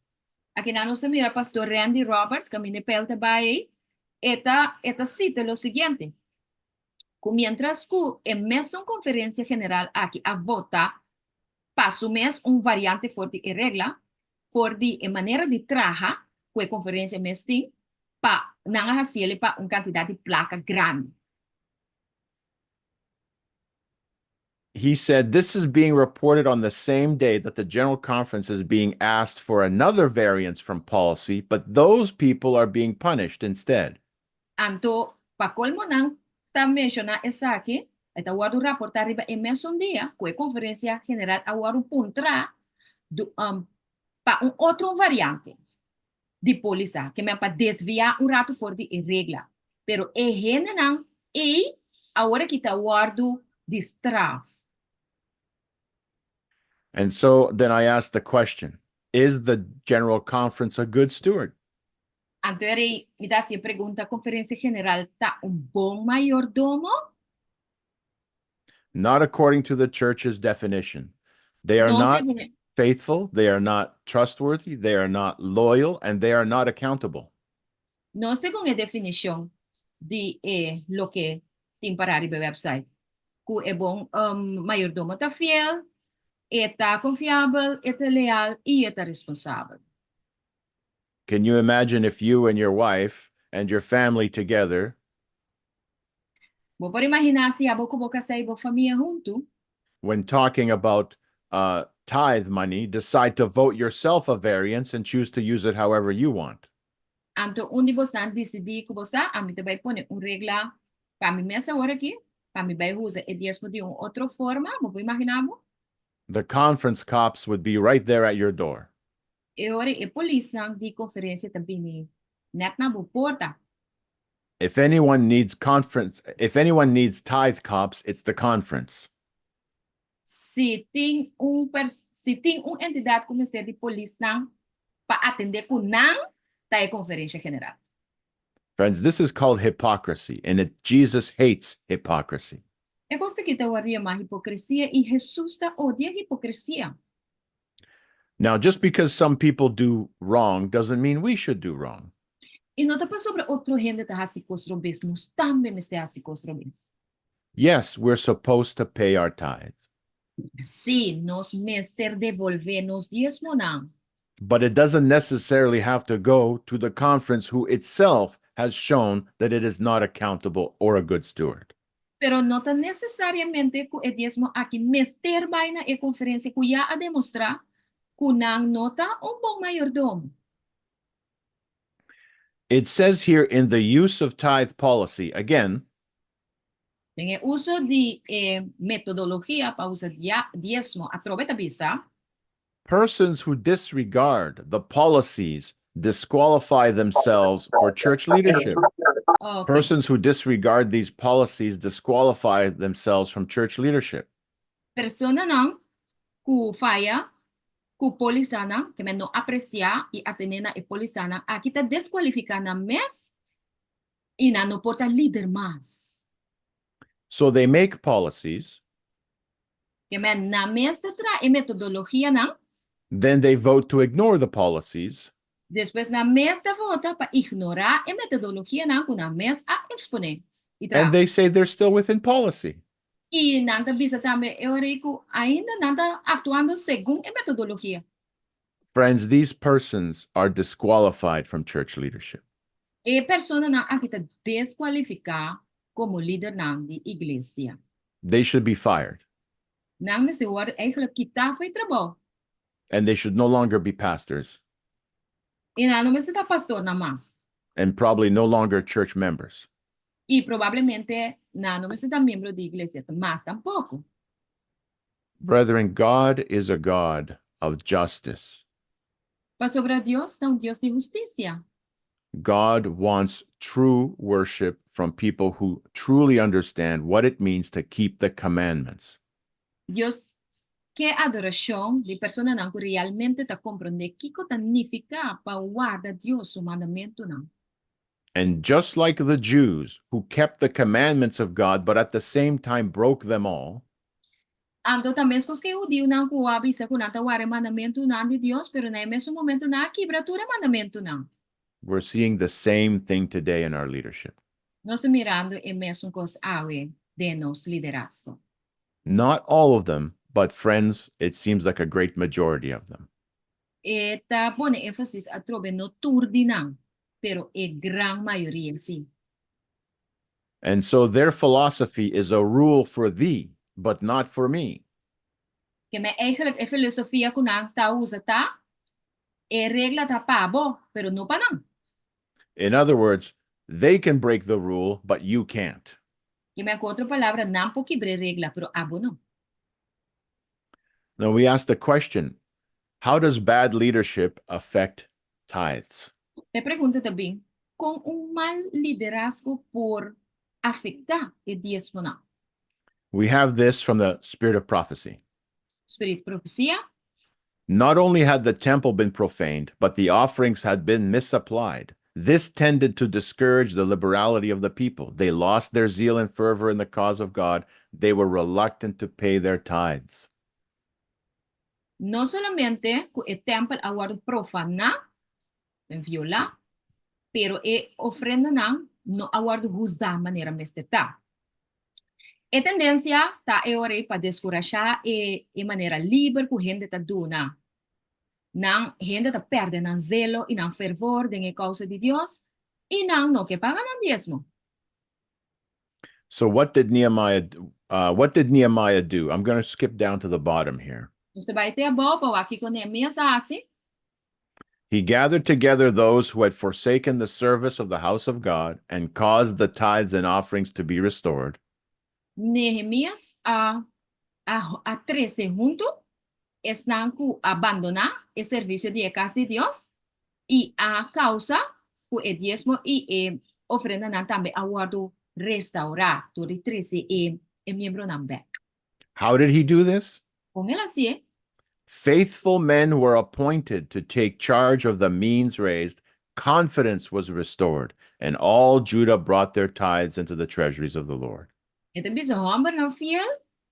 Akinan nos ta mira Pastor Randy Roberts kaminda e pel ta bai ei, e ta e ta sita lo siguiente, ku miéntras ku e mesun konferensia general aki a vota pa su mes un variante for di e regla, for di e manera di traha ku e konferensia mes tin, pa nan a hasiel pa un kantidat di plaka grandi. He said this is being reported on the same day that the General Conference is being asked for another variance from policy, but those people are being punished instead. Anto, pa kolmo nan ta menshoná esaki, e ta wòrdu raportá riba e mesun dia ku e Konferensia General a wòrdu puntrá pa un otro variante di pólisa, ke men pa desviá un ratu for di e regla. Pero e hendenan ei awor aki ta wòrdu di straf. And so then I asked the question, is the General Conference a good steward? Anto e rei, mi ta hasi e pregunta, Konferensia General ta un bon mayordomo? Not according to the church's definition. They are No not segun e. faithful, they are not trustworthy, they are not loyal, and they are not accountable. No segun e definishon di e loke tin pará riba e website, ku e bon mayordomo ta fiel, e ta konfiabel, e ta leal i e ta responsabel. Can you imagine if you and your wife and your family together Bo por imaginá si abo ku bo kasá i bo famia huntu, when talking about tithe money, decide to vote yourself a variance and choose to use it however you want? Anto un di bosnan disidí ku bo sa, ami ta bai pone un regla pa mi mes awor aki, pa mi bai usa e diesmo di un otro forma, bo por imaginá bo? The conference cops would be right there at your door. E ora e polisnan di konferensia ta bini nèt na bo porta. If anyone needs conference, if anyone needs tithe cops, it's the conference. Si tin un pers si tin un entidat ku mester di polisnan pa atendé ku nan, ta e konferensia general. Friends, this is called hypocrisy, and it, Jesus hates hypocrisy. E kos aki ta wòrdu yamá hipokresia i Hesus ta odia hipokresia. Now, just because some people do wrong doesn't mean we should do wrong. I no ta pasobra otro hende ta hasi kos robes, nos tambe mester hasi kos robes. Yes, we're supposed to pay our tithe. Sí, nos mester devolvé nos diesmonan. But it doesn't necessarily have to go to the conference who itself has shown that it is not accountable or a good steward. Pero no ta nesesariamente ku e diesmo aki mester bai na e konferensia ku ya a demostrá ku nan no ta un bon mayordomo. It says here in the use of tithe policy, again, Den e uso di e metodologia pa usa diesmo atrobe ta bisa, persons who disregard the policies disqualify themselves for church leadership. Ok. Persons who disregard these policies disqualify themselves from church leadership. Personanan ku faya ku pólisanan, ke men no apresiá i atené na e pólisanan aki ta deskualifiká nan mes i nan no por ta lider mas. So they make policies. Ke men nan mes ta traha e metodologianan. Then they vote to ignore the policies. Despues nan mes ta vota pa ignorá e metodologianan ku nan mes a eksponé i traha. And they say they're still within policy. I nan ta bisa tambe e ora ei ku ainda nan ta aktuando segun e metodologia. Friends, these persons are disqualified from church leadership. E personanan aki ta deskualifiká komo lidernan di iglesia. They should be fired. Nan mester wòrdu eigentlik kitá for e trabou. And they should no longer be pastors. I nan no mester ta pastornan mas. And probably no longer church members. I probablemente nan no mester ta miembro di iglesia mas tampoko. Brethren, God is a God of justice. Pasobra Dios ta un Dios di hustisia. God wants true worship from people who truly understand what it means to keep the commandments. Dios ke adorashon di personanan ku realmente ta komprondé kiko ta nifiká pa warda Dios su mandamentunan. And just like the Jews who kept the commandments of God, but at the same time broke them all, Anto tambe meskos ku e hudiunan ku a bisa ku nan ta warda e mandamentunan di Dios, pero na e mesun momento nan a kibra tur e mandamentunan. We're seeing the same thing today in our leadership. Nos ta mirando e mesun kos awe den nos liderazgo. Not all of them, but friends, it seems like a great majority of them. E ta pone énfasis atrobe no tur di nan, pero e gran mayoria sí. And so their philosophy is a rule for thee, but not for me. Ke men eigenlijk e filosofia ku nan ta usa ta, e regla ta pa bo, pero no pa nan. In other words, they can break the rule, but you can't. Ke men ku otro palabra, nan por kibra e regla, pero abo no. Now we ask the question, how does bad leadership affect tithes? E pregunta ta bin, kon un mal liderazgo por afektá e diesmonan? We have this from the Spirit of Prophecy. Spiritu Profesia. Not only had the temple been profaned, but the offerings had been misapplied. This tended to discourage the liberality of the people. They lost their zeal and fervor in the cause of God. They were reluctant to pay their tithes. No solamente ku e tèmpel a wòrdu profaná, violá, pero e ofrendanan no a wòrdu usá manera mester ta. E tendensia ta e ora ei pa deskurashá e e manera liber ku hende ta duna. Nan hende ta pèrdè nan zelo i nan fervor den e kousa di Dios i nan no ke paga nan diesmo. So what did Nehemiah do? I'm going to skip down to the bottom here. Nos ta bai te abou pa wak kiko Nehemias a hasi. He gathered together those who had forsaken the service of the house of God and caused the tithes and offerings to be restored. Nehemias a trese huntu esnan ku a bandoná e servisio di e kas di Dios i a kousa ku e diesmo i e ofrendanan tambe a wòrdu restourá dor di trese e e miembronan bèk. How did he do this? Kon el a hasié? Faithful men were appointed to take charge of the means raised. Confidence was restored, and all Judah brought their tithes into the treasuries of the Lord. E ta bisa hòmbernan fiel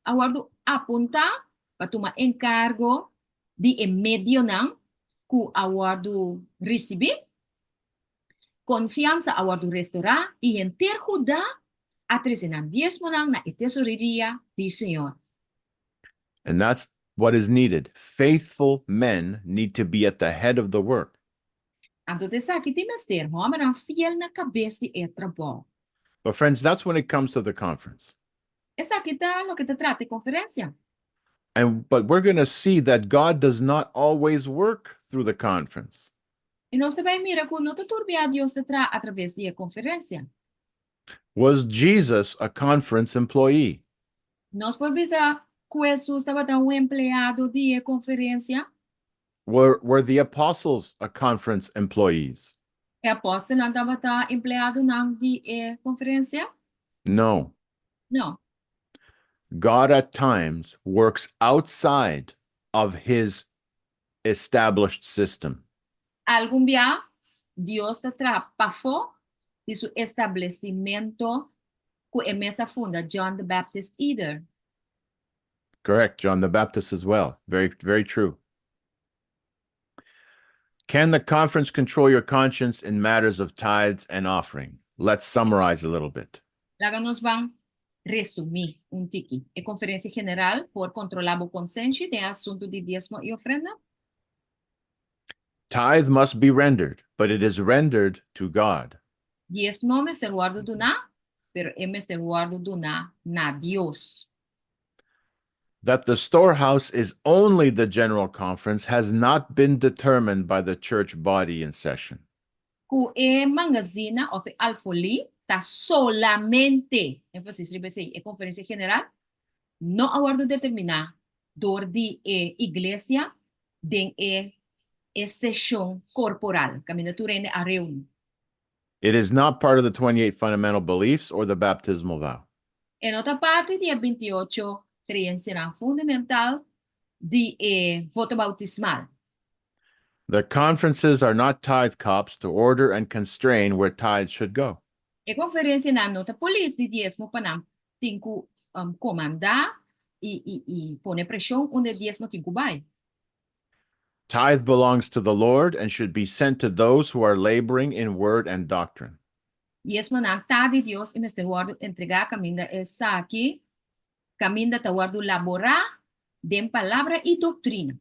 a wòrdu apuntá pa tuma enkargo di e medionan ku a wòrdu risibí. Konfiansa a wòrdu restorá i henter Judá a trese nan diesmonan na e tesoreria di Señor. And that's what is needed. Faithful men need to be at the head of the work. Anto esaki tin mester, hòmbernan fiel na kabes di e trabou. But friends, that's when it comes to the conference. Esaki ta loke ta trata e konferensia. And but we're going to see that God does not always work through the conference. I nos ta bai mira ku no ta tur bia Dios ta traha atraves di e konferensia. Was Jesus a conference employee? Nos por bisa ku Hesus tabata un empleado di e konferensia? Were the apostles a conference employees? E apòstelnan tabata empleadonan di e konferensia? No. No. God at times works outside of his established system. Algun bia Dios ta traha pafó di su establesimentu ku e mes a funda. John the Baptist either. Correct, John the Baptist as well. Very, very true. Can the conference control your conscience in matters of tithes and offering? Let's summarize a little bit. Laga nos ban resumí un tiki. E konferensia general por kontrolá bo konsenshi den asuntu di diesmo i ofrenda? Tithe must be rendered, but it is rendered to God. Diesmo mester wòrdu duná, pero e mester wòrdu duná na Dios. That the storehouse is only the General Conference has not been determined by the church body in session. Ku e mangasina òf e alfolí ta solamente, énfasis riba esei, e konferensia general, no a wòrdu determiná dor di e iglesia den e e seshon korporal, kaminda tur hende a reuní. It is not part of the 28 fundamental beliefs or the baptismal vow. E no ta parti di e 28 kreensianan fundamental di e voto boutismal. The conferences are not tithe cops to order and constrain where tithes should go. E konferensianan no ta polis di diesmo pa nan tin ku komandá i i i pone preshon unda e diesmo tin ku bai. Tithe belongs to the Lord and should be sent to those who are laboring in word and doctrine. Diesmonan ta di Dios i mester wòrdu entregá kaminda esaki kaminda ta wòrdu laborá den palabra i doktrina.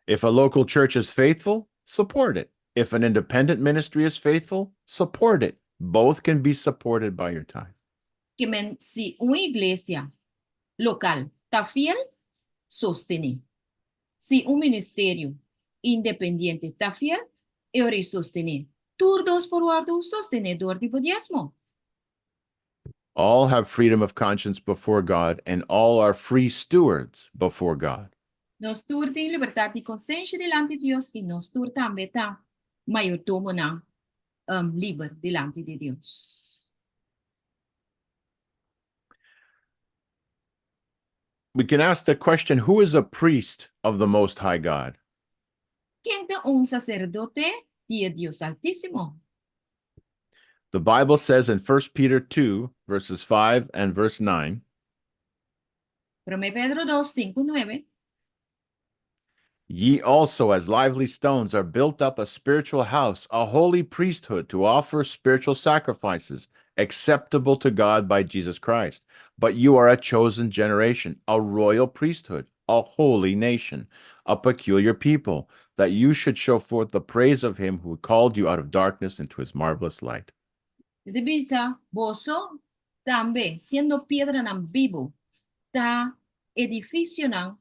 If a local church is faithful, support it. If an independent ministry is faithful, support it. Both can be supported by your tithe. Ke men si un iglesia lokal ta fiel, sostené. Si un ministerio independiente ta fiel, e ora ei sostené. Tur dos por wòrdu sostené dor di bo diesmo. All have freedom of conscience before God and all are free stewards before God. Nos tur tin libertat di konsenshi dilanti Dios i nos tur tambe ta mayordomonan liber dilanti di Dios. We can ask the question who is a priest of the Most High God? Ken ta un saserdote di e Dios Altísimo? The Bible says in 1 Peter 2, verses 5 and verse 9. Promé Pedro 2, 5, 9. Ye also, as lively stones, are built up a spiritual house, a holy priesthood, to offer spiritual sacrifices acceptable to God by Jesus Christ. But you are a chosen generation, a royal priesthood, a holy nation, a peculiar people, that you should show forth the praise of him who called you out of darkness into his marvelous light. E ta bisa, Boso tambe, siendo piedranan bibu, ta edificionan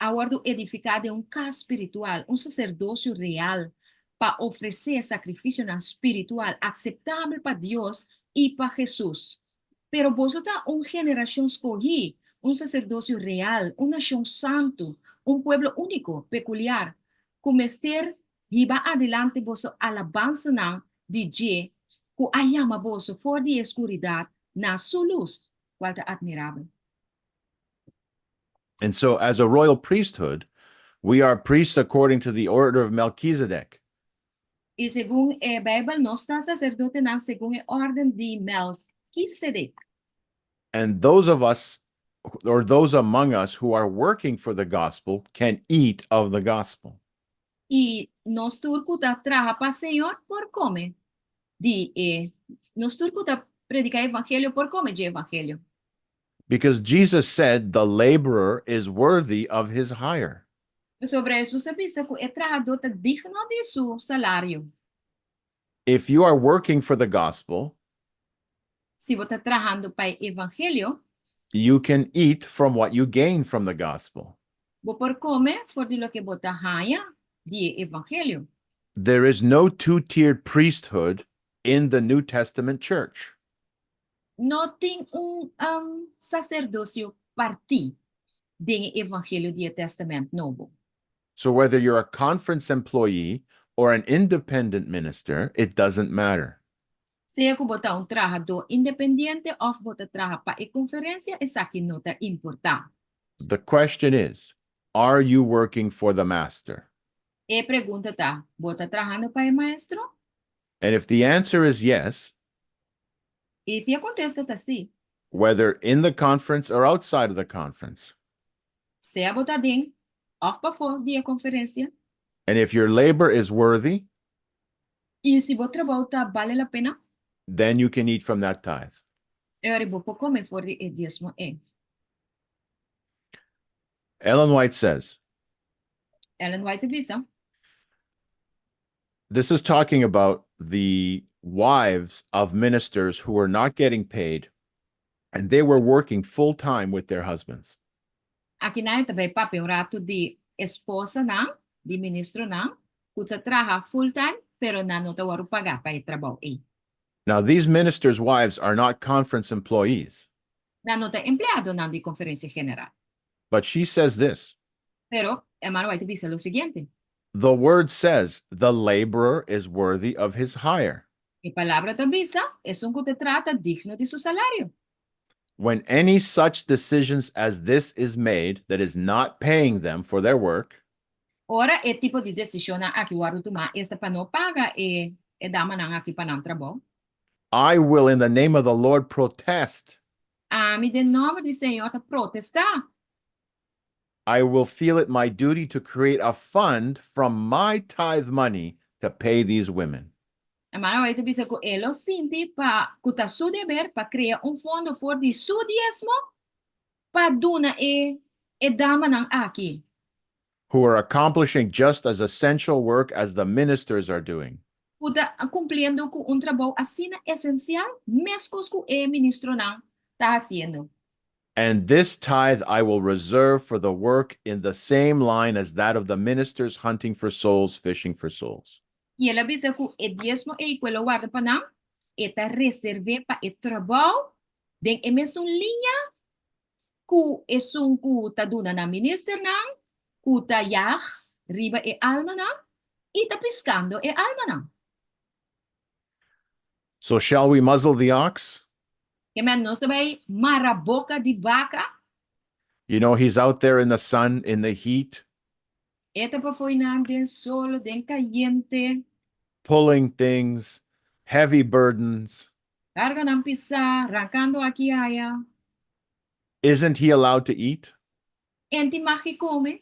a wòrdu edifiká den un kas spiritual, un saserdosio real, pa ofresé sakrifisionan spiritual akseptabel pa Dios i pa Hesus. Pero boso ta un generashon skohí, un saserdosio real, un nashon santu, un pueblo úniko, pekuliar, ku mester hiba adelante boso alabansanan di dje ku a yama boso for di e skuridat na su lus, kual ta atmirabel. And so, as a royal priesthood, we are priests according to the order of Melchizedek. I segun e Bijbel, nos ta saserdotenan segun e órden di Melkisedek. And those of us, or those among us who are working for the gospel, can eat of the gospel. I nos tur ku ta traha pa Señor por kome di e, nos tur ku ta prediká e evangelio por kome dje evangelio. Because Jesus said the laborer is worthy of his hire. Pasobra Hesus a bisa ku e trahadó ta digno di su salario. If you are working for the gospel, Si bo ta trahando pa e evangelio, you can eat from what you gain from the gospel. Bo por kome for di loke bo ta haña di e evangelio. There is no two-tiered priesthood in the New Testament church. No tin un saserdosio partí den e evangelio di e Tèstamènt Nobo. So whether you're a conference employee or an independent minister, it doesn't matter. Sea ku bo ta un trahadó independiente òf bo ta traha pa e konferensia, esaki no ta importá. The question is, are you working for the master? E pregunta ta, Bo ta trahando pa e maestro? And if the answer is yes, I si e kontesta ta sí, whether in the conference or outside of the conference, sea bo ta den òf pafó di e konferensia, and if your labor is worthy, i si bo trabou ta bale la pena, then you can eat from that tithe. E ora bo por kome for di e diesmo ei. Ellen White says, Ellen White ta bisa, This is talking about the wives of ministers who were not getting paid and they were working full time with their husbands. Akinan e ta bai papia un ratu di esposanan di ministronan ku ta traha full time pero nan no ta wòrdu pagá pa e trabou ei. Now, these ministers' wives are not conference employees, Nan no ta empleadonan di Konferensia General. but she says this. Pero, Hermano White ta bisa lo siguiente. The word says, the laborer is worthy of his hire. E palabra ta bisa, Esun ku ta traha ta digno di su salario. When any such decisions as this is made, that is not paying them for their work, Ora e tipo di desishonnan aki wòrdu tumá, esta pa no paga e e damanan aki pa nan trabou. I will in the name of the Lord protest. Ami den nòmber di Señor ta protestá. I will feel it my duty to create a fund from my tithe money to pay these women. Hermana White ta bisa ku e lo sinti pa ku ta su deber pa krea un fondo for di su diesmo pa duna e e damanan aki. Who are accomplishing just as essential work as the ministers are doing. Ku ta kumpliendo ku un trabou asina esensial meskos ku e ministronan ta hasiendo. And this tithe I will reserve for the work in the same line as that of the ministers hunting for souls, fishing for souls. I el a bisa ku e diesmo ei ku el a warda pa nan, e ta reserv'é pa e trabou den e mesun liña ku esun ku ta duna nan ministernan ku ta yag riba e almanan i ta piskando e almanan. So shall we muzzle the ox? Ke men nos ta bai mara boka di baka? He's out there in the sun, in the heat, E ta pafó einan den solo, den kayente. Pulling things, heavy burdens. Karganan pisá, rankando aki aya. Isn't he allowed to eat? E n' tin mag di kome?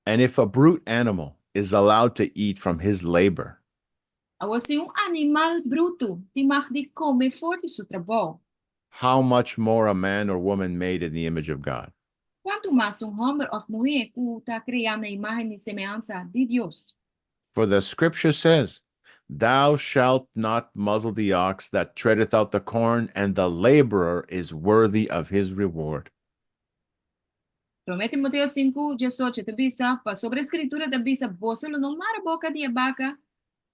And if a brute animal is allowed to eat from his labor, Awor si un animal brutu tin mag di kome for di su trabou, how much more a man or woman made in the image of God? Kuantu mas un hòmber òf muhé ku ta kreá na imágen i semehansa di Dios? For the scripture says, Thou shalt not muzzle the ox that treadeth out the corn, and the laborer is worthy of his reward. Promé Timoteo 5, 18 ta bisa, Pasobra e Skritura ta bisa, Boso lo no mara boka di e baka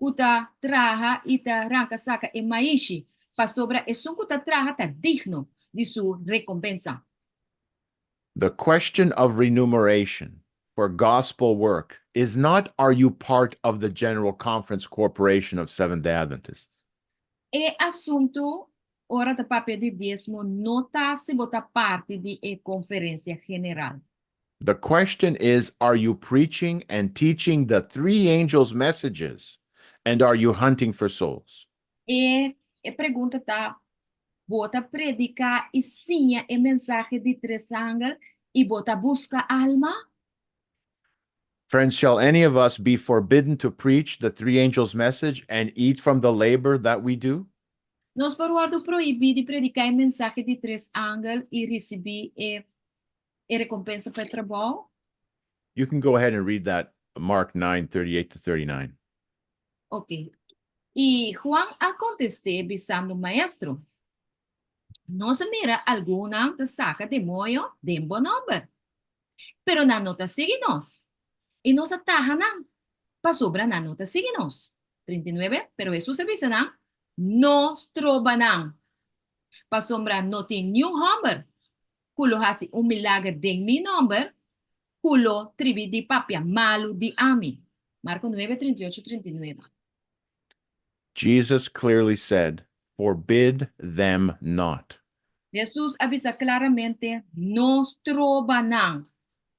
ku ta traha i ta ranka saka e maishi, pasobra esun ku ta traha ta digno di su rekompensa. The question of remuneration for gospel work is not are you part of the General Conference Corporation of Seventh day Adventists? E asuntu ora ta papia di diesmo no ta si bo ta parti di e konferensia general. The question is, are you preaching and teaching the three angels' messages, and are you hunting for souls? E e pregunta ta, Bo ta prediká i siña e mensahe di tres angel i bo ta buska alma? Friends, shall any of us be forbidden to preach the three angels' message and eat from the labor that we do? Nos por wòrdu prohibí di prediká e mensahe di tres angel i risibí e e rekompensa pa e trabou? You can go ahead and read that, Mark 9 38 to 39. Ok. I Juan a kontest'é bisando, Maestro, nos a mira algunnan ta saka demoño den bo nòmber, pero nan no ta sigui nos, i nos a taha nan, pasobra nan no ta sigui nos. 39, Pero Hesus a bisa nan, No stroba nan, pasobra no tin niun hòmber ku lo hasi un milager den mi nòmber ku lo tribi di papia malu di ami. Marko 9, 38, 39. Jesus clearly said, Forbid them not. Hesus a bisa klaramente, No stroba nan.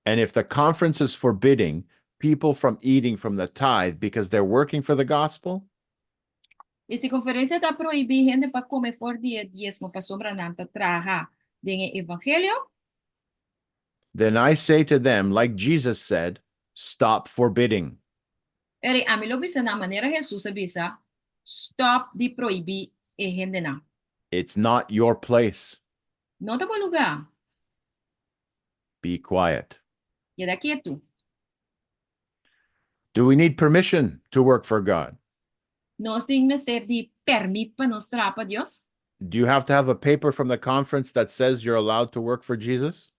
And if the conference is forbidding people from eating from the tithe because they're working for the gospel, I si konferensia ta prohibí hende pa kome for di e diesmo pasobra nan ta traha den e evangelio, then I say to them, like Jesus said, stop forbidding. Eri ami lo bisa nan manera Hesus a bisa, Stòp di prohibí e hendenan. It's not your place. No ta bo lugá. Be quiet. Keda ketu. Do we need permission to work for God? Nos tin mester di pèrmit pa nos traha pa Dios? Do you have to have a paper from the conference that says you're allowed to work for Jesus?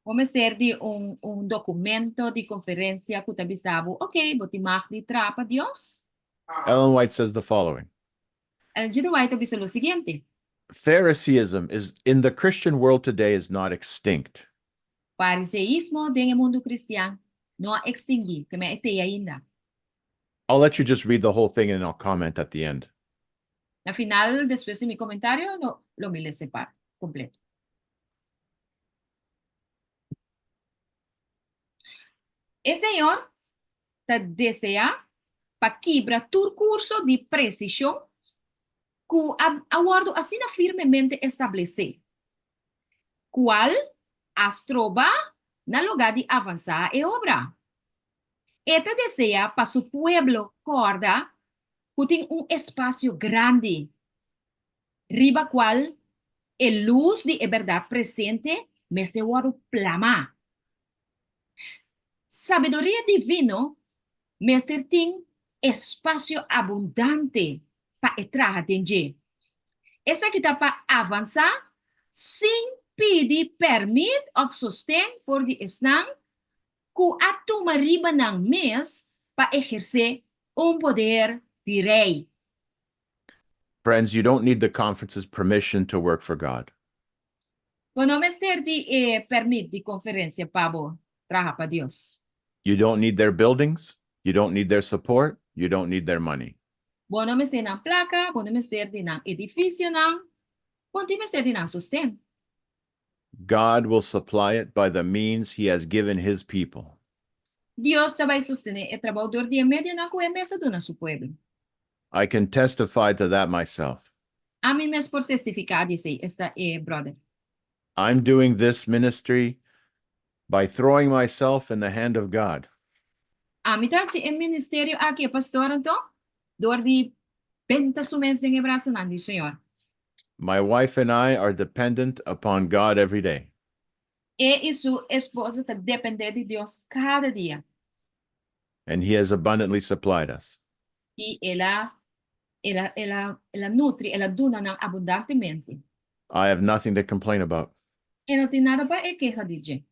Bo mester di un un dokumento di konferensia ku ta bisa bo, ok, bo tin mag di traha pa Dios? Ellen White says the following. Ellen G. White ta bisa lo siguiente. Phariseeism is in the Christian world today is not extinct. Fariseismo den e mundu kristian no a ekstinguí, ke men e t'ei ainda. I'll let you just read the whole thing and I'll comment at the end. Na final, despues di mi komentario, lo lo mi lesa e parti kompleto. E Señor. Ta deseá pa kibra tur kurso di presishon ku a wòrdu asina firmemente establesé, kual a stroba na lugá di avansá e obra. E ta deseá pa su pueblo kòrda ku tin un espasio grandi riba kual e lus di e bèrdat presente mester wòrdu plamá. Sabiduria divino mester tin espasio abundante pa e traha den dje. Esaki ta pa avansá sin pidi pèrmit òf sosten for di esnan ku a tuma riba nan mes pa ehersé un poder di rei. Friends, you don't need the conference's permission to work for God. Bo no mester di e pèrmit di konferensia pa bo traha pa Dios. You don't need their buildings, you don't need their support, you don't need their money. Bo no mester nan plaka, bo no mester di nan edifisionan, bo no tin mester di nan sosten. God will supply it by the means he has given his people. Dios ta bai sostené e trabou dor di e medionan ku e mes a duna su pueblo. I can testify to that myself. Ami mes por testifiká di esei, esta e bròder. I'm doing this ministry by throwing myself in the hand of God. Ami ta hasi e ministerio aki, e pastor anto, dor di benta su mes den e brasanan di Señor. My wife and I are dependent upon God every day. E i su esposa ta dependé di Dios kada dia. And he has abundantly supplied us. I el a el a el a el a nutri, el a duna nan abundantemente. I have nothing to complain about. E no tin nada pa e keha di dje.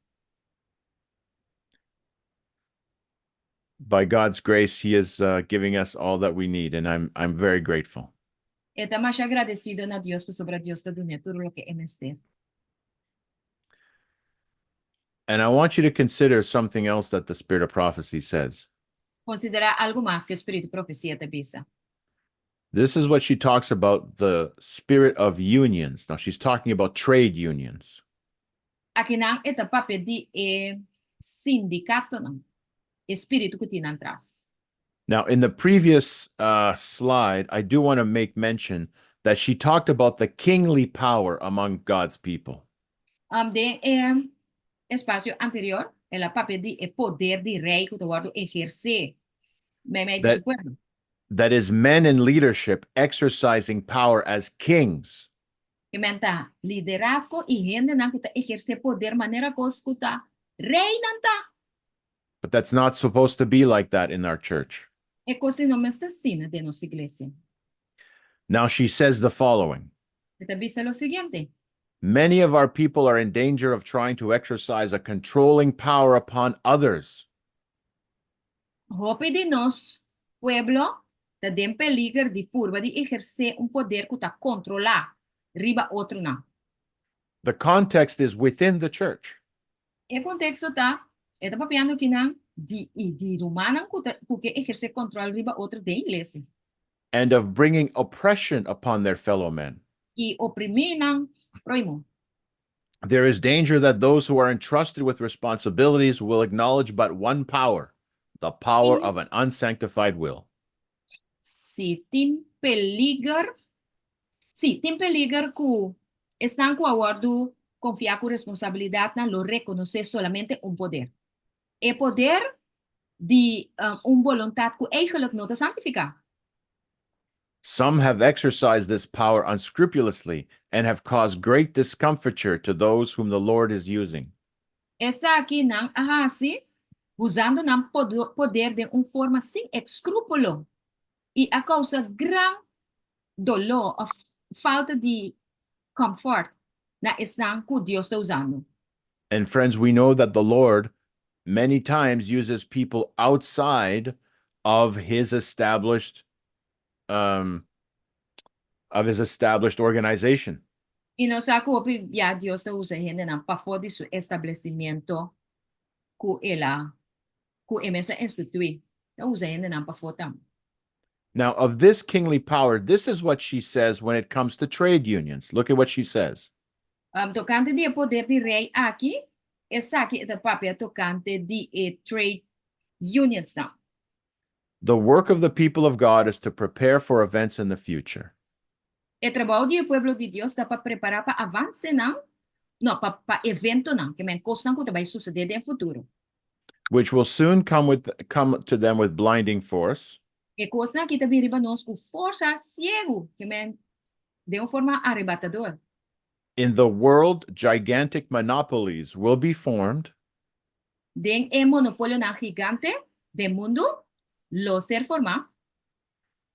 By God's grace, he is giving us all that we need, and I'm very grateful. E ta masha agradesido na Dios pasobra Dios ta dun'é tur loke e mester. And I want you to consider something else that the Spirit of Prophecy says. Konsiderá algu mas ku e Spiritu Profesia ta bisa. This is what she talks about, the spirit of unions. Now, she's talking about trade unions. Akinan e ta papia di e sindikatonan, e spiritu ku tin nan tras. Now, in the previous slide, I do want to make mention that she talked about the kingly power among God's people. Den e espasio anterior, el a papia di e poder di rei ku ta wòrdu ehersé meimei di su pueblo. That is, men in leadership exercising power as kings. E men ta liderazgo i hendenan ku ta ehersé poder manera kos ku ta reinan ta. But that's not supposed to be like that in our church. E kos ei no mester asina den nos iglesia. Now she says the following. E ta bisa lo siguiente. Many of our people are in danger of trying to exercise a controlling power upon others. Hopi di nos pueblo ta den peliger di purba di ehersé un poder ku ta kontrolá riba otronan. The context is within the church. E konteksto ta, e ta papiando kinan di i di rumannan ku ta ku ke ehersé kontrol riba otro den iglesia. And of bringing oppression upon their fellow men. I oprimí nan próhimo. There is danger that those who are entrusted with responsibilities will acknowledge but one power, the power of an unsanctified will. Si tin peliger, sí, tin peliger ku esnan ku a wòrdu konfiá ku responsabilidatnan lo rekonosé solamente un poder, e poder di un boluntat ku eigenlijk no ta santifiká. Some have exercised this power unscrupulously and have caused great discomfiture to those whom the Lord is using. Esaki nan a hasi usando nan poder den un forma sin eskrúpulo i a kousa gran doló òf falta di kòmfòrt na esnan ku Dios ta usando. And friends, we know that the Lord many times uses people outside of his established organization. I nos sa ku hopi bia Dios ta usa hendenan pafó di su establesimentu ku el a ku e mes a instituí. Ta usa hendenan pafó tambe. Now, of this kingly power, this is what she says when it comes to trade unions. Look at what she says. Tokante di e poder di rei aki, esaki e ta papia tokante di e trade unions nan. The work of the people of God is to prepare for events in the future. E trabou di pueblo di Dios ta pa prepará pa avansenan, no, pa eventonan, ke men kosnan ku ta bai susedé den futuro. Which will soon come to them with blinding force. E kosnan aki ta bin riba nos ku forsa siegu, ke men den un forma arebatador. In the world, gigantic monopolies will be formed. Den e monopolionan gigante den mundu lo ser formá.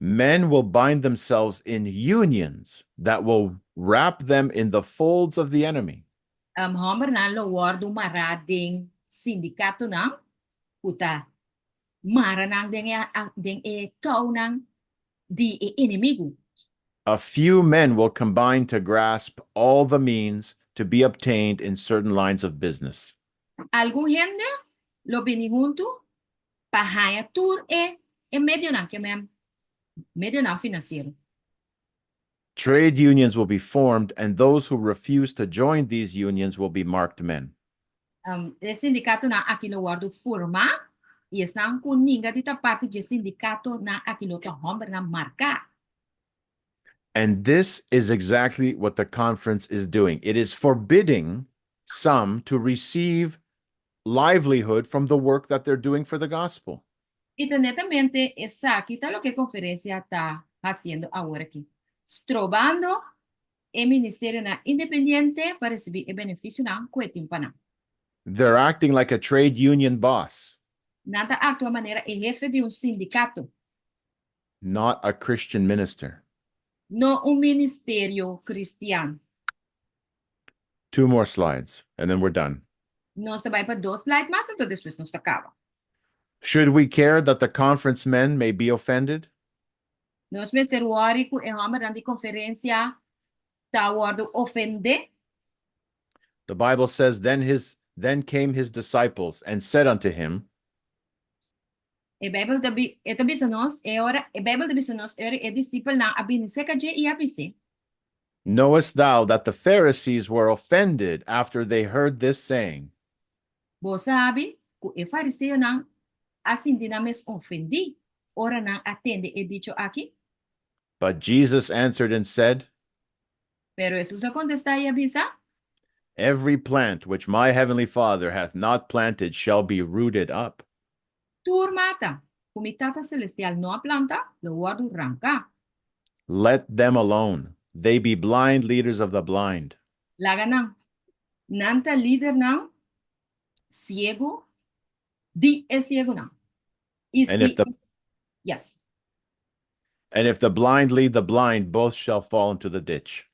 Men will bind themselves in unions that will wrap them in the folds of the enemy. Hòmbernan lo wòrdu mará den sindikatonan ku ta mara nan den e tounan di e enemigu. A few men will combine to grasp all the means to be obtained in certain lines of business. Algun hende lo bini huntu pa haña tur e medionan, ke men medionan finansiero. Trade unions will be formed, and those who refuse to join these unions will be marked men. E sindikatonan aki lo wòrdu formá i esnan ku ninga di ta parti di e sindikatonan aki lo ta hòmbernan marká. And this is exactly what the conference is doing. It is forbidding some to receive livelihood from the work that they're doing for the gospel. I ta netamente esaki ta loke e konferensia ta hasiendo awor aki, strobando e ministerionan independiente pa risibí e benefisionan ku e tin pa nan. They're acting like a trade union boss, Nan ta aktua manera e hefe di un sindikato, not a Christian minister. No un ministerio kristian. Two more slides, and then we're done. Nos ta bai pa dos slide mas, anto despues nos ta kaba. Should we care that the conference men may be offended? Nos mester worry ku e hòmbernan di konferensia ta wòrdu ofendé? The Bible says, Then came his disciples and said unto him, E Beibel ta bi, e ta bisa nos, e ora, e Beibel ta bisa nos, e ora e disipelnan a bini serka dje i a bis'é, Knowest thou that the Pharisees were offended after they heard this saying? Bo sabi ku e fariseonan a sinti nan mes ofendí ora nan a tende e dicho aki? But Jesus answered and said, Pero Hesus a kontestá i a bisa, Every plant which my heavenly Father hath not planted shall be rooted up. Tur mata ku mi Tata Selestial no a planta lo wòrdu ranká. Let them alone. They be blind leaders of the blind. Laga nan. Nan ta lidernan siegu di e siegunan. I And if si the Yes. And if the blind lead the blind, both shall fall into the ditch.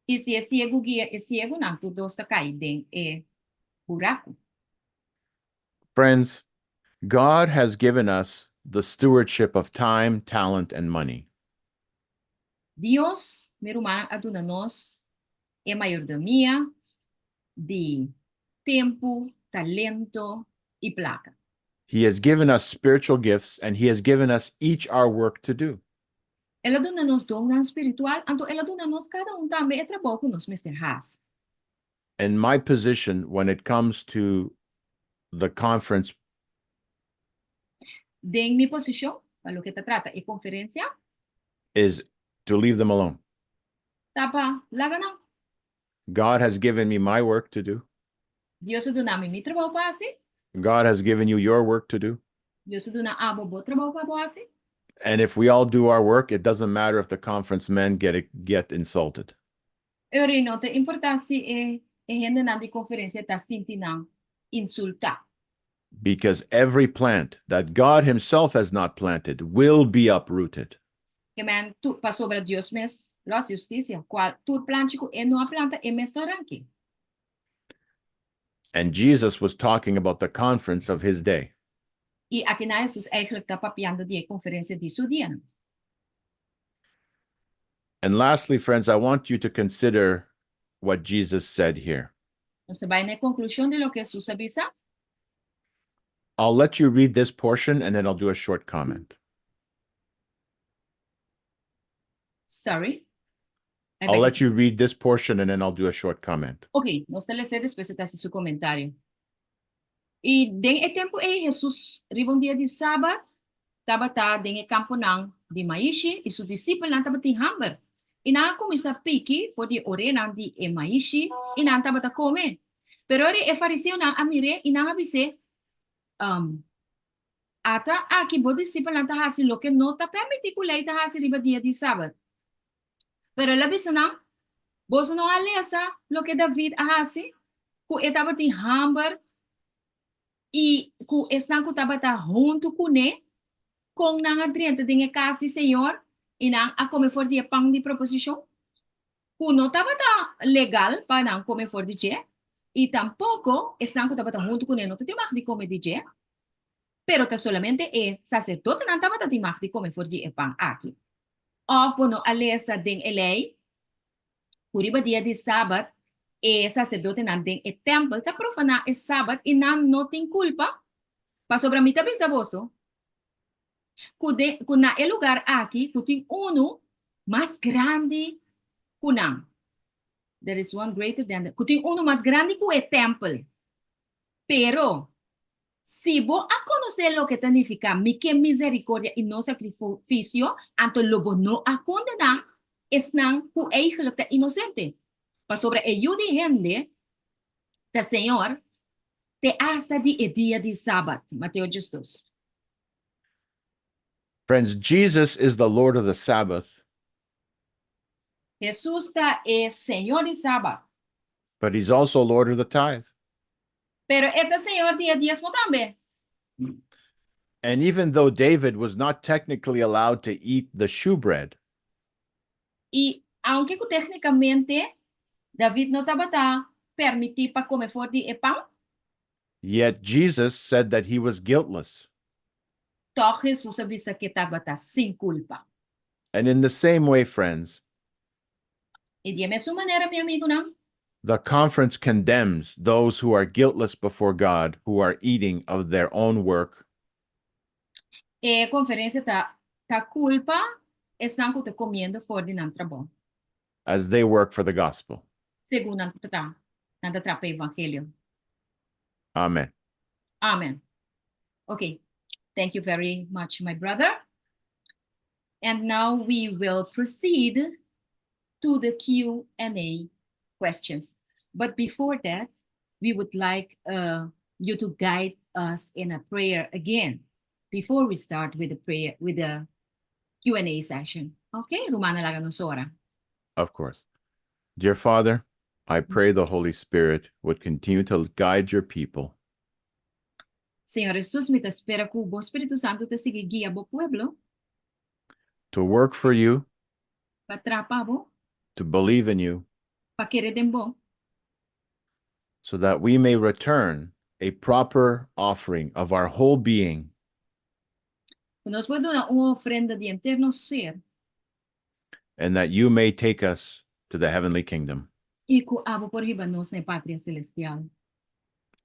I si e siegu guia e siegunan, tur dos ta kai den e buraku. Friends, God has given us the stewardship of time, talent, and money. Dios, mi ruman, a duna nos e mayordomia di tempu, talento i plaka. He has given us spiritual gifts, and He has given us each our work to do. El a duna nos donnan spiritual, anto el a duna nos kada un tambe e trabou ku nos mester hasi. And my position when it comes to the conference Den mi posishon, pa loke ta trata e konferensia, is to leave them alone. Ta pa laga nan. God has given me my work to do. Dios a duna mi mi trabou pa hasi. God has given you your work to do. Dios a duna abo bo trabou pa bo hasi. And if we all do our work, it doesn't matter if the conference men get insulted. Ora no ta importá si e hendenan di konferensia ta sinti nan insultá. Because every plant that God Himself has not planted will be uprooted. Ke men tu, pasobra Dios mes lo hasi hustisia. Kual tur planchi ku e no a planta e mes lo ranka. And Jesus was talking about the conference of his day. I akinan Hesus eigenlijk ta papiando di e konferensia di su dianan. And lastly, friends, I want you to consider what Jesus said here. Nos ta bai na konklushon di loke Hesus a bisa. I'll let you read this portion and then I'll do a short comment. Sorry. I I'll beg let you read this portion and then I'll do a short comment. Ok, nos ta lesa despues e ta hasi su komentario. I den e tempu ei Hesus riba un dia di sabat. tabata den e kamponan di maishi i su disipelnan tabatin hamber. I nan a kuminsá piki for di e orenan di e maishi i nan tabata kome. Pero ora e fariseonan a mir'é i nan a bis'é, Ata aki bo disipelnan ta hasi loke no ta permití ku lei ta hasi riba dia di sabat. Pero el a bisa nan, Boso no a lesa loke David a hasi, ku e tabatin hamber i ku esnan ku tabata huntu kuné, kon nan a drenta den e kas di Señor i nan a kome for di e pan di proposishon, ku no tabata legal pa nan kome for di dje, i tampoko esnan ku tabata huntu kuné no ta tin mag di kome di dje, pero ta solamente e saserdotenan tabata tin mag di kome for di e pan aki. Òf bo no a lesa den e Lei ku riba dia di sabat e saserdotenan den e tèmpel ta profaná e sabat i nan no tin kulpa? Pasobra mi ta bisa boso ku den ku na e lugar aki ku tin unu mas grandi ku nan. There is one greater than the, ku tin unu mas grandi ku e tèmpel. Pero, si bo a konosé loke ta nifiká mi ke miserikordia i no sakrifisio, anto lo bo no a kondená esnan ku eigentlik ta inosente. Pasobra e Yu di hende ta Señor te asta di e dia di sabat. Mateo diesdos. Friends, Jesus is the Lord of the Sabbath. Hesus ta e Señor di sabat. But he's also Lord of the tithe. Pero e ta Señor di e diesmo tambe. And even though David was not technically allowed to eat the shewbread, I aunke ku téknikamente David no tabata permití pa kome for di e pan, yet Jesus said that he was guiltless. Tòg Hesus a bisa ku e tabata sin kulpa. And in the same way, friends, I di e mesun manera, mi amigunan, the conference condemns those who are guiltless before God, who are eating of their own work, E konferensia ta ta kulpa esnan ku ta komiendo for di nan trabou, as they work for the gospel. Segun nan ta tra nan ta traha pa evangelio. Amen. Amen. Okay, thank you very much, my brother. And now we will proceed to the Q&A questions. But before that, we would like you to guide us in a prayer again before we start with the prayer, with the Q&A session. Okay, Ruman, laga nos ora. Of course. Dear Father, I pray the Holy Spirit would continue to guide your people Señor Jesus, mi ta spera ku bo Spiritu Santu ta sigui guia bo pueblo to work for you, pa traha pa bo, to believe in you, pa kere den bo, so that we may return a proper offering of our whole being ku nos por duna un ofrenda di henter nos ser and that you may take us to the heavenly kingdom. I ku abo por hiba nos na patria selestial.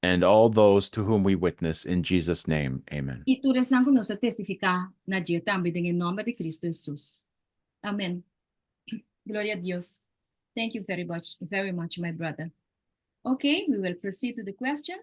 And all those to whom we witness in Jesus' name. Amen. I tur esnan ku nos ta testifiká na dje tambe den e nòmber di Kristu Hesus. Amèn. Gloria na Dios. Thank you very much, very much, my brother. Okay, we will proceed to the questions.